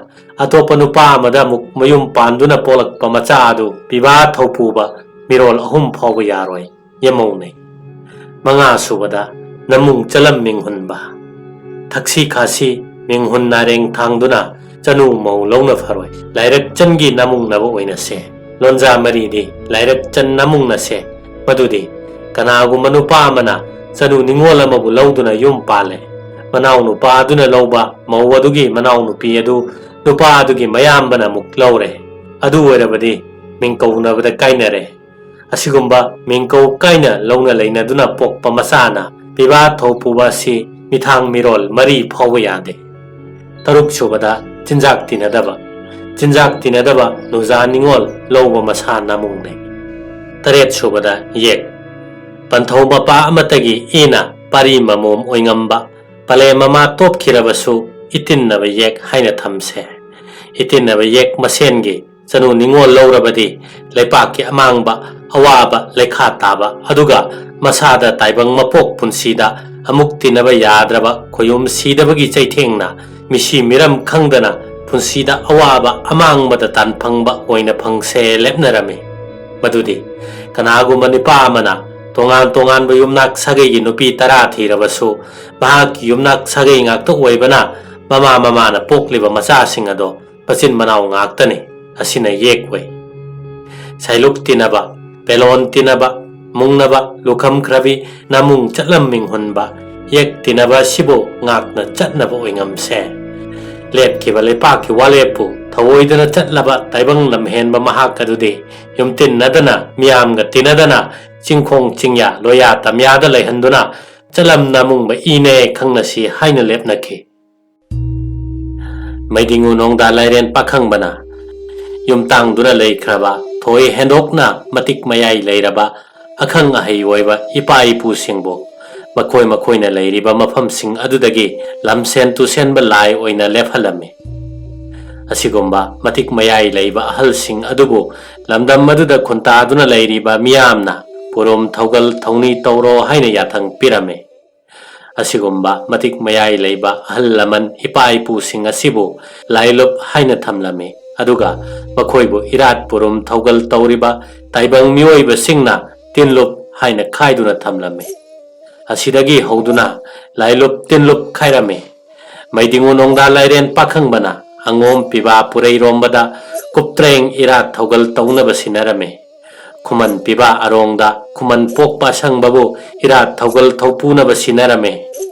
ꯑꯇꯣꯞꯄ ꯅꯨꯄꯥ ꯑꯃꯗ ꯑꯃꯨꯛ ꯃꯌꯨꯝ ꯄꯥꯟꯗꯨꯅ ꯄꯣꯛꯂꯛꯄ ꯃꯆꯥ ꯑꯗꯨ ꯄꯤꯕꯥ ꯊꯧꯄꯨꯕ ꯃꯤꯔꯣꯜ ꯑꯍꯨꯝ ꯐꯥꯎꯕ ꯌꯥꯔꯣꯏ꯫ ꯌꯦꯃꯧꯅꯩ꯫ ꯃꯉꯥ ꯁꯨꯕꯗ ꯅꯃꯨꯡ ꯆꯂꯝ ꯃꯤꯡꯍꯨꯟꯕ꯫ ꯊꯛꯁꯤ ꯈꯥꯁꯤ ꯃꯤꯡꯍꯨꯟ ꯅꯥꯔꯦꯡ ꯊꯥꯡꯗꯨꯅ ꯆꯅꯨ ꯃꯧ ꯂꯧꯅ ꯐꯔꯣꯏ꯫ ꯂꯥꯏꯔꯛ ꯆꯟꯒꯤ ꯅꯃꯨꯡꯅꯕ ꯑꯣꯏꯅꯁꯦ꯫ ꯂꯣꯟꯖꯥ ꯃꯔꯤꯗꯤ ꯂꯥꯏꯔꯛ ꯆꯟ ꯅꯃꯨꯡꯅꯁꯦ꯫ ꯃꯗꯨꯗꯤ ꯀꯅꯥꯒꯨꯝꯕ ꯅꯨꯄꯥ ꯑꯃꯅ ꯆꯅꯨ ꯅꯤꯉꯣꯜ ꯑꯃꯕꯨ ꯂꯧꯗꯨꯅ ꯌꯨꯝ ꯄꯥꯜꯂꯦ꯫ ꯃꯅꯥꯎ ꯅꯨꯄꯥ ꯑꯗꯨꯅ ꯂꯧꯕ ꯃꯧ ꯑꯗꯨꯒꯤ ꯃꯅꯥꯎ ꯅꯨꯄꯤ ꯑꯗꯨ ꯅꯨꯄꯥ ꯑꯗꯨꯒꯤ ꯃꯌꯥꯝꯕꯅ ꯑꯃꯨꯛ ꯂꯧꯔꯦ꯫ ꯑꯗꯨ ꯑꯣꯏꯔꯕꯗꯤ ꯃꯤꯡꯀꯧꯅꯕꯗ ꯀꯥꯏꯅꯔꯦ꯫ ꯑꯁꯤꯒꯨꯝꯕ ꯃꯤꯡꯀꯧ ꯀꯥꯏꯅ ꯂꯧꯅ ꯂꯩꯅꯗꯨꯅ ꯄꯣꯛꯄ ꯃꯆꯥꯅ ꯄꯤꯕꯥ ꯊꯧ ꯄꯨꯕ ꯑꯁꯤ ꯃꯤꯊꯥꯡ ꯃꯤꯔꯣꯜ ꯃꯔꯤ ꯐꯥꯎꯕ ꯌꯥꯗꯦ꯫ ꯇꯔꯨꯛ ꯁꯨꯕꯗ ꯆꯤꯟꯖꯥꯛ ꯇꯤꯟꯅꯗꯕ꯫ ꯆꯤꯟꯖꯥꯛ ꯇꯤꯟꯅꯗꯕ ꯅꯨꯖꯥ ꯅꯤꯉꯣꯜ ꯂꯧꯕ ꯃꯁꯥ ꯅꯃꯨꯡꯅꯩ꯫ ꯇꯔꯦꯠ ꯁꯨꯕꯗ ꯌꯦꯛ꯫ ꯄꯟꯊꯧ ꯃꯄꯥ ꯑꯃꯠꯇꯒꯤ ꯏꯅ ꯄꯥꯔꯤ ꯃꯃꯣꯝ ꯑꯣꯏꯉꯝꯕ ꯄꯂꯦ ꯃꯃꯥ ꯇꯣꯞꯈꯤꯔꯕꯁꯨ ꯏꯇꯤꯟꯅꯕ ꯌꯦꯛ ꯍꯥꯏꯅ ꯊꯝꯁꯦ꯫ ꯏꯇꯤꯟꯅꯕ ꯌꯦꯛ ꯃꯁꯦꯟꯒꯤ ꯆꯅꯨ ꯅꯤꯉꯣꯜ ꯂꯧꯔꯕꯗꯤ ꯂꯩꯄꯥꯛꯀꯤ ꯑꯃꯥꯡꯕ ꯑꯋꯥꯕ ꯂꯩꯈꯥ ꯇꯥꯕ ꯑꯗꯨꯒ ꯃꯁꯥꯗ ꯇꯥꯏꯕꯪ ꯃꯄꯣꯛ ꯄꯨꯟꯁꯤꯗ ꯑꯃꯨꯛ ꯇꯤꯟꯅꯕ ꯌꯥꯗ꯭ꯔꯕ ꯈꯣꯌꯨꯝ ꯁꯤꯗꯕꯒꯤ ꯆꯩꯊꯦꯡꯅ ꯃꯤꯁꯤ ꯃꯤꯔꯝ ꯈꯪꯗꯅ ꯄꯨꯟꯁꯤꯗ ꯑꯋꯥꯕ ꯑꯃꯥꯡꯕꯗ ꯇꯥꯟꯐꯪꯕ ꯑꯣꯏꯅ ꯐꯪꯁꯦ ꯂꯦꯞꯅꯔꯝꯃꯤ꯫ ꯃꯗꯨꯗꯤ ꯀꯅꯥꯒꯨꯝꯕ ꯅꯨꯄꯥ ꯑꯃꯅ ꯇꯣꯉꯥꯟ ꯇꯣꯉꯥꯟꯕ ꯌꯨꯝꯅꯥꯛ ꯁꯥꯒꯩꯒꯤ ꯅꯨꯄꯤ ꯇꯔꯥ ꯊꯤꯔꯕꯁꯨ, ꯃꯍꯥꯛꯀꯤ ꯌꯨꯝꯅꯥꯛ ꯁꯥꯒꯩ ꯉꯥꯛꯇ ꯑꯣꯏꯕꯅ ꯃꯃꯥ ꯃꯃꯥꯅ ꯄꯣꯛꯂꯤꯕ ꯃꯆꯥꯁꯤꯡ ꯑꯗꯣ ꯃꯆꯤꯟ ꯃꯅꯥꯎ ꯉꯥꯛꯇꯅꯤ꯫ ꯑꯁꯤꯅ ꯌꯦꯛ ꯑꯣꯏ꯫ ꯁꯥꯏꯂꯨꯛ ꯇꯤꯟꯅꯕ, ꯄꯦꯂꯣꯟ ꯇꯤꯟꯅꯕ, ꯃꯨꯡꯅꯕ, ꯂꯨꯈꯝ ꯈ꯭ꯔꯕꯤ, ꯅꯃꯨꯡ ꯆꯠꯂꯝ ꯃꯤꯡꯍꯨꯟꯕ, ꯌꯦꯛ ꯇꯤꯟꯅꯕ ꯑꯁꯤꯕꯨ ꯉꯥꯛꯅ ꯆꯠꯅꯕ ꯑꯣꯏꯉꯝꯁꯦ꯫ ꯂꯦꯞꯈꯤꯕ ꯂꯩꯄꯥꯛꯀꯤ ꯋꯥꯂꯦꯞꯄꯨ ꯊꯧꯑꯣꯏꯗꯅ ꯆꯠꯂꯕ ꯇꯥꯏꯕꯪ ꯂꯝꯍꯦꯟꯕ ꯃꯍꯥꯛ ꯑꯗꯨꯗꯤ ꯌꯨꯝꯇꯤꯟꯅꯗꯅ, ꯃꯤꯌꯥꯝꯒ ꯇꯤꯟꯅꯗꯅ, ꯆꯤꯡꯈꯣꯡ ꯆꯤꯡꯌꯥ ꯂꯣꯌꯥ ꯇꯝꯌꯥꯗ ꯂꯩꯍꯟꯗꯨꯅ ꯆꯠꯂꯝ ꯅꯃꯨꯡꯕ ꯏꯅꯦ ꯈꯪꯅꯁꯤ ꯍꯥꯏꯅ ꯂꯦꯞꯅꯈꯤ꯫ ꯃꯩꯗꯤꯡꯉꯨ ꯅꯣꯡꯗꯥ ꯂꯥꯏꯔꯦꯟ ꯄꯥꯈꯪꯕꯅ ꯌꯨꯝꯇꯥꯡꯗꯨꯅ ꯂꯩꯈ꯭ꯔꯕ ꯊꯣꯏ ꯍꯦꯟꯗꯣꯛꯅ ꯃꯇꯤꯛ ꯃꯌꯥꯏ ꯂꯩꯔꯕ ꯑꯈꯪ ꯑꯍꯩ ꯑꯣꯏꯕ ꯏꯄꯥ ꯏꯄꯨꯁꯤꯡꯕꯨ ꯃꯈꯣꯏ ꯃꯈꯣꯏꯅ ꯂꯩꯔꯤꯕ ꯃꯐꯝꯁꯤꯡ ꯑꯗꯨꯗꯒꯤ ꯂꯝꯁꯦꯟ ꯇꯨꯁꯦꯟꯕ ꯂꯥꯏ ꯑꯣꯏꯅ ꯂꯦꯞꯍꯜꯂꯝꯃꯤ꯫ ꯑꯁꯤꯒꯨꯝꯕ ꯃꯇꯤꯛ ꯃꯌꯥꯏ ꯂꯩꯕ ꯑꯍꯜꯁꯤꯡ ꯑꯗꯨꯕꯨ ꯂꯝꯗꯝ ꯑꯗꯨꯗ ꯈꯨꯟꯇꯥꯗꯨꯅ ꯂꯩꯔꯤꯕ ꯃꯤꯌꯥꯝꯅ ꯄꯨꯔꯨꯝ ꯊꯧꯒꯜ ꯊꯧꯅꯤ ꯇꯧꯔꯣ ꯍꯥꯏꯅ ꯌꯥꯊꯪ ꯄꯤꯔꯝꯃꯤ꯫ ꯑꯁꯤꯒꯨꯝꯕ ꯃꯇꯤꯛ ꯃꯌꯥꯏ ꯂꯩꯕ ꯑꯍꯜ ꯂꯃꯟ ꯏꯄꯥ ꯏꯄꯨꯁꯤꯡ ꯑꯁꯤꯕꯨ ꯂꯥꯏꯂꯨꯞ ꯍꯥꯏꯅ ꯊꯝꯂꯝꯃꯤ, ꯑꯗꯨꯒ ꯃꯈꯣꯏꯕꯨ ꯏꯔꯥꯠ ꯄꯨꯔꯨꯝ ꯊꯧꯒꯜ ꯇꯧꯔꯤꯕ ꯇꯥꯏꯕꯪ ꯃꯤꯑꯣꯏꯕꯁꯤꯡꯅ ꯇꯤꯟꯂꯨꯞ ꯍꯥꯏꯅ ꯈꯥꯏꯗꯨꯅ ꯊꯝꯂꯝꯃꯤ꯫ ꯑꯁꯤꯗꯒꯤ ꯍꯧꯗꯨꯅ ꯂꯥꯏꯂꯨꯞ ꯇꯤꯟꯂꯨꯞ ꯈꯥꯏꯔꯝꯃꯤ꯫ ꯃꯩꯗꯤꯡꯉꯨ ꯅꯣꯡꯗꯥ ꯂꯥꯏꯔꯦꯟ ꯄꯥꯈꯪꯕꯅ ꯑꯉꯣꯝ ꯄꯤꯕꯥ ꯄꯨꯔꯩꯔꯣꯝꯕꯗ ꯀꯨꯞꯇ꯭ꯔꯦꯡ ꯏꯔꯥꯠ ꯊꯧꯒꯜ ꯇꯧꯅꯕ ꯁꯤꯟꯅꯔꯝꯃꯤ꯫ ꯈꯨꯃꯟ ꯄꯤꯕꯥ ꯑꯔꯣꯡꯗ ꯈꯨꯃꯟ ꯄꯣꯛꯄ ꯑꯁꯪꯕꯕꯨ ꯏꯔꯥꯠ ꯊꯧꯒꯜ ꯊꯧꯄꯨꯅꯕ ꯁꯤꯟꯅꯔꯝꯃꯤ꯫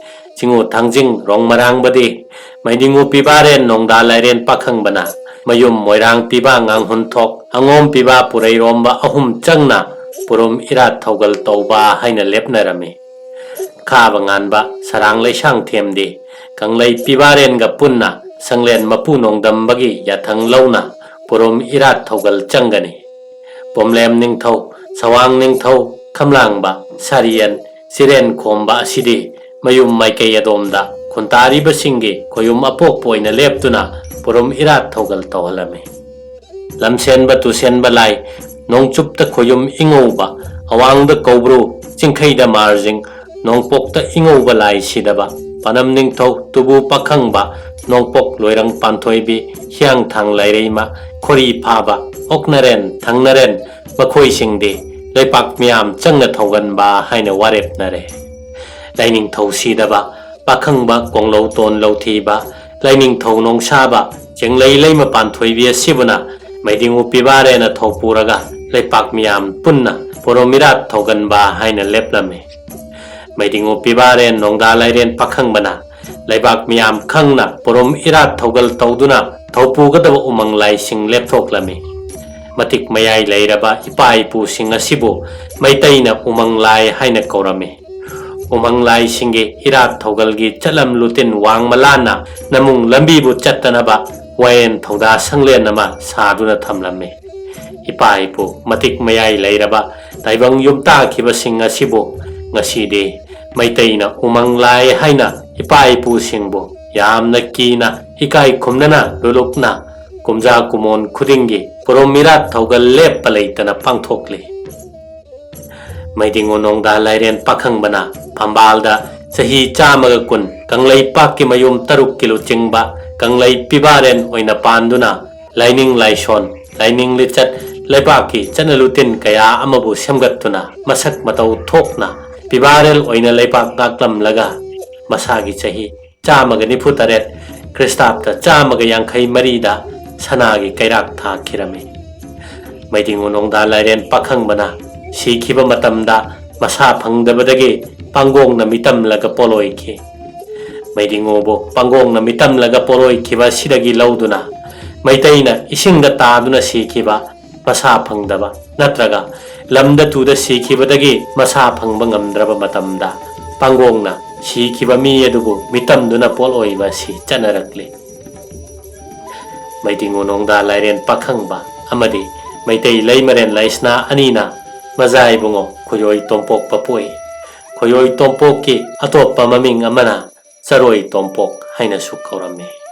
ꯆꯤꯡꯉꯨ ꯊꯥꯡꯖꯤꯡ ꯔꯣꯡ ꯃꯔꯥꯡꯕꯗꯤ ꯃꯩꯗꯤꯡꯉꯨ ꯄꯤꯕꯥꯔꯦꯟ ꯅꯣꯡꯗꯥ ꯂꯥꯏꯔꯦꯟ ꯄꯥꯈꯪꯕꯅ ꯃꯌꯨꯝ ꯃꯣꯏꯔꯥꯡ ꯄꯤꯕꯥ ꯉꯥꯡꯍꯨꯟ ꯊꯣꯛ ꯑꯉꯣꯝ ꯄꯤꯕꯥ ꯄꯨꯔꯩꯔꯣꯝꯕ ꯑꯍꯨꯝ ꯆꯪꯅ ꯄꯨꯔꯨꯝ ꯏꯔꯥꯠ ꯊꯧꯒꯜ ꯇꯧꯕ ꯍꯥꯏꯅ ꯂꯦꯞꯅꯔꯝꯃꯤ꯫ ꯈꯥꯕ ꯉꯥꯟꯕ ꯁꯔꯥꯡ ꯂꯩꯁꯥꯡ ꯊꯦꯝꯗꯤ ꯀꯪꯂꯩ ꯄꯤꯕꯥꯔꯦꯟꯒ ꯄꯨꯟꯅ ꯁꯪꯂꯦꯟ ꯃꯄꯨ ꯅꯣꯡꯗꯝꯕꯒꯤ ꯌꯥꯊꯪ ꯂꯧꯅ ꯄꯨꯔꯨꯝ ꯏꯔꯥꯠ ꯊꯧꯒꯜ ꯆꯪꯒꯅꯤ꯫ ꯄꯣꯝꯂꯦꯝ ꯅꯤꯡꯊꯧ, ꯁꯋꯥꯡ ꯅꯤꯡꯊꯧ, ꯈꯝꯂꯥꯡꯕ, ꯁꯥꯔꯤꯌꯟ, ꯆꯤꯔꯦꯟ ꯈꯣꯝꯕ ꯑꯁꯤꯗꯤ ꯃꯌꯨꯝ ꯃꯥꯏꯀꯩ ꯑꯗꯣꯝꯗ ꯈꯨꯟꯇꯥꯔꯤꯕꯁꯤꯡꯒꯤ ꯈꯣꯌꯨꯝ ꯑꯄꯣꯛꯄ ꯑꯣꯏꯅ ꯂꯦꯞꯇꯨꯅ ꯄꯨꯔꯨꯝ ꯏꯔꯥꯠ ꯊꯧꯒꯜ ꯇꯧꯍꯜꯂꯝꯃꯤ꯫ ꯂꯝꯁꯦꯟꯕ ꯇꯨꯁꯦꯟꯕ ꯂꯥꯏ ꯅꯣꯡꯆꯨꯞꯇ ꯈꯣꯌꯨꯝ ꯏꯉꯧꯕ, ꯑꯋꯥꯡꯗ ꯀꯧꯕ꯭ꯔꯨ, ꯆꯤꯡꯈꯩꯗ ꯃꯥꯔꯖꯤꯡ, ꯅꯣꯡꯄꯣꯛꯇ ꯏꯉꯧꯕ ꯂꯥꯏ ꯁꯤꯗꯕ, ꯄꯥꯅꯝ ꯅꯤꯡꯊꯧ, ꯇꯨꯕꯨ ꯄꯥꯈꯪꯕ, ꯅꯣꯡꯄꯣꯛ ꯂꯣꯏꯔꯪ ꯄꯥꯟꯊꯣꯏꯕꯤ, ꯍꯤꯌꯥꯡꯊꯥꯡ ꯂꯥꯏꯔꯩꯃ, ꯈꯣꯔꯤ ꯐꯥꯕ, ꯑꯣꯛꯅꯔꯦꯟ, ꯊꯪꯅꯔꯦꯟ, ꯃꯈꯣꯏꯁꯤꯡꯗꯤ ꯂꯩꯄꯥꯛ ꯃꯤꯌꯥꯝ ꯆꯪꯅ ꯊꯧꯒꯟꯕ ꯍꯥꯏꯅ ꯋꯥꯔꯦꯞꯅꯔꯦ꯫ ꯂꯥꯏꯅꯤꯡꯊꯧ ꯁꯤꯗꯕ, ꯄꯥꯈꯪꯕ ꯀꯣꯡꯂꯧ ꯇꯣꯟ ꯂꯧꯊꯤꯕ, ꯂꯥꯏꯅꯤꯡꯊꯧ ꯅꯣꯡꯁꯥꯕ, ꯆꯦꯡꯂꯩ ꯂꯩꯃ ꯄꯥꯟꯊꯣꯏꯕꯤ ꯑꯁꯤꯕꯨꯅ ꯃꯩꯗꯤꯡꯉꯨ ꯄꯤꯕꯥꯔꯦꯅ ꯊꯧꯄꯨꯔꯒ ꯂꯩꯄꯥꯛ ꯃꯤꯌꯥꯝ ꯄꯨꯟꯅ ꯄꯣꯔꯣꯝ ꯏꯔꯥꯠ ꯊꯧꯒꯟꯕ ꯍꯥꯏꯅ ꯂꯦꯞꯂꯝꯃꯤ꯫ ꯃꯩꯗꯤꯡꯉꯨ ꯄꯤꯕꯥꯔꯦꯟ ꯅꯣꯡꯗꯥ ꯂꯥꯏꯔꯦꯟ ꯄꯥꯈꯪꯕꯅ ꯂꯩꯕꯥꯛ ꯃꯤꯌꯥꯝ ꯈꯪꯅ ꯄꯣꯔꯣꯝ ꯏꯔꯥꯠ ꯊꯧꯒꯜ ꯇꯧꯗꯨꯅ ꯊꯧꯄꯨꯒꯗꯕ ꯎꯃꯪ ꯂꯥꯏꯁꯤꯡ ꯂꯦꯞꯊꯣꯛꯂꯝꯃꯤ꯫ ꯃꯇꯤꯛ ꯃꯌꯥꯏ ꯂꯩꯔꯕ ꯏꯄꯥ ꯏꯄꯨꯁꯤꯡ ꯑꯁꯤꯕꯨ ꯃꯩꯇꯩꯅ ꯎꯃꯪ ꯂꯥꯏ ꯍꯥꯏꯅ ꯀꯧꯔꯝꯃꯤ꯫ ꯎꯃꯪ ꯂꯥꯏꯁꯤꯡꯒꯤ ꯏꯔꯥꯠ ꯊꯧꯒꯜꯒꯤ ꯆꯠꯂꯝ ꯂꯨꯇꯤꯟ ꯋꯥꯡꯃ ꯂꯥꯟꯅ ꯅꯃꯨꯡ ꯂꯝꯕꯤꯕꯨ ꯆꯠꯇꯅꯕ ꯋꯥꯌꯦꯟ ꯊꯧꯗꯥ ꯁꯪꯂꯦꯟ ꯑꯃ ꯁꯥꯗꯨꯅ ꯊꯝꯂꯝꯃꯤ꯫ ꯏꯄꯥ ꯏꯄꯨ ꯃꯇꯤꯛ ꯃꯌꯥꯏ ꯂꯩꯔꯕ ꯇꯥꯏꯕꯪ ꯌꯨꯝ ꯇꯥꯈꯤꯕꯁꯤꯡ ꯑꯁꯤꯕꯨ ꯉꯁꯤꯗꯤ ꯃꯩꯇꯩꯅ ꯎꯃꯪ ꯂꯥꯏ ꯍꯥꯏꯅ ꯏꯄꯥ ꯏꯄꯨꯁꯤꯡꯕꯨ ꯌꯥꯝꯅ ꯀꯤꯅ ꯏꯀꯥꯏ ꯈꯨꯝꯅꯅ ꯂꯨꯂꯨꯛꯅ ꯀꯨꯝꯖꯥ ꯀꯨꯃꯣꯟ ꯈꯨꯗꯤꯡꯒꯤ ꯄꯨꯔꯣꯝ ꯃꯤꯔꯥꯠ ꯊꯧꯒꯜ ꯂꯦꯞꯄ ꯂꯩꯇꯅ ꯄꯥꯡꯊꯣꯛꯂꯤ꯫ ꯃꯩꯗꯤꯡꯉꯨ ꯅꯣꯡꯗꯥ ꯂꯥꯏꯔꯦꯟ ꯄꯥꯈꯪꯕꯅ ꯐꯝꯕꯥꯜꯗ ꯆꯍꯤ ꯆꯥꯝꯃꯒ ꯀꯨꯟ ꯀꯪꯂꯩꯄꯥꯛꯀꯤ ꯃꯌꯨꯝ ꯇꯔꯨꯛꯀꯤ ꯂꯨꯆꯤꯡꯕ ꯀꯪꯂꯩ ꯄꯤꯕꯥꯔꯦꯟ ꯑꯣꯏꯅ ꯄꯥꯟꯗꯨꯅ ꯂꯥꯏꯅꯤꯡ ꯂꯥꯏꯁꯣꯟ, ꯂꯥꯏꯅꯤꯡ ꯂꯤꯆꯠ, ꯂꯩꯕꯥꯛꯀꯤ ꯆꯠꯅ ꯂꯨꯇꯤꯟ ꯀꯌꯥ ꯑꯃꯕꯨ ꯁꯦꯝꯒꯠꯇꯨꯅ ꯃꯁꯛ ꯃꯇꯧ ꯊꯣꯛꯅ ꯄꯤꯕꯥꯔꯦꯜ ꯑꯣꯏꯅ ꯂꯩꯕꯥꯛ ꯉꯥꯛꯂꯝꯂꯒ ꯃꯁꯥꯒꯤ ꯆꯍꯤ ꯆꯥꯝꯃꯒ ꯅꯤꯐꯨ ꯇꯔꯦꯠ, ꯈ꯭ꯔꯤꯁꯇꯥꯕꯇ ꯆꯥꯝꯃꯒ ꯌꯥꯡꯈꯩ ꯃꯔꯤꯗ ꯁꯅꯥꯒꯤ ꯀꯩꯔꯥꯛ ꯊꯥꯈꯤꯔꯝꯃꯤ꯫ ꯃꯩꯗꯤꯡꯉꯨ ꯅꯣꯡꯗꯥ ꯂꯥꯏꯔꯦꯟ ꯄꯥꯈꯪꯕꯅ ꯁꯤꯈꯤꯕ ꯃꯇꯝꯗ ꯃꯁꯥ ꯐꯪꯗꯕꯗꯒꯤ ꯄꯥꯡꯒꯣꯡꯅ ꯃꯤꯇꯝꯂꯒ ꯄꯣꯂꯣꯏꯈꯤ꯫ ꯃꯩꯗꯤꯡꯉꯨꯕꯨ ꯄꯥꯡꯒꯣꯡꯅ ꯃꯤꯇꯝꯂꯒ ꯄꯣꯂꯣꯏꯈꯤꯕ ꯑꯁꯤꯗꯒꯤ ꯂꯧꯗꯨꯅ ꯃꯩꯇꯩꯅ ꯏꯁꯤꯡꯗ ꯇꯥꯗꯨꯅ ꯁꯤꯈꯤꯕ, ꯃꯁꯥ ꯐꯪꯗꯕ ꯅꯠꯇ꯭ꯔꯒ ꯂꯝꯗ ꯇꯨꯗ ꯁꯤꯈꯤꯕꯗꯒꯤ ꯃꯁꯥ ꯐꯪꯕ ꯉꯝꯗ꯭ꯔꯕ ꯃꯇꯝꯗ ꯄꯥꯡꯒꯣꯡꯅ ꯁꯤꯈꯤꯕ ꯃꯤ ꯑꯗꯨꯕꯨ ꯃꯤꯇꯝꯗꯨꯅ ꯄꯣꯠ ꯑꯣꯏꯕ ꯑꯁꯤ ꯆꯠꯅꯔꯛꯂꯤ꯫ ꯃꯩꯗꯤꯡꯉꯨ ꯅꯣꯡꯗꯥ ꯂꯥꯏꯔꯦꯟ ꯄꯥꯈꯪꯕ ꯑꯃꯗꯤ ꯃꯩꯇꯩ ꯂꯩꯃꯔꯦꯟ ꯂꯥꯏꯁꯅꯥ ꯑꯅꯤꯅ ꯃꯖꯥꯏꯕꯨꯡꯉꯣ ꯈꯣꯏꯌꯣꯏ ꯇꯣꯝꯄꯣꯛꯄ ꯄꯣꯛꯏ꯫ ꯈꯣꯏꯌꯣꯏ ꯇꯣꯝꯄꯣꯛꯀꯤ ꯑꯇꯣꯞꯄ ꯃꯃꯤꯡ ꯑꯃꯅ ꯆꯔꯣꯏ ꯇꯣꯝꯄꯣꯛ ꯍꯥꯏꯅꯁꯨ ꯀꯧꯔꯝꯃꯤ꯫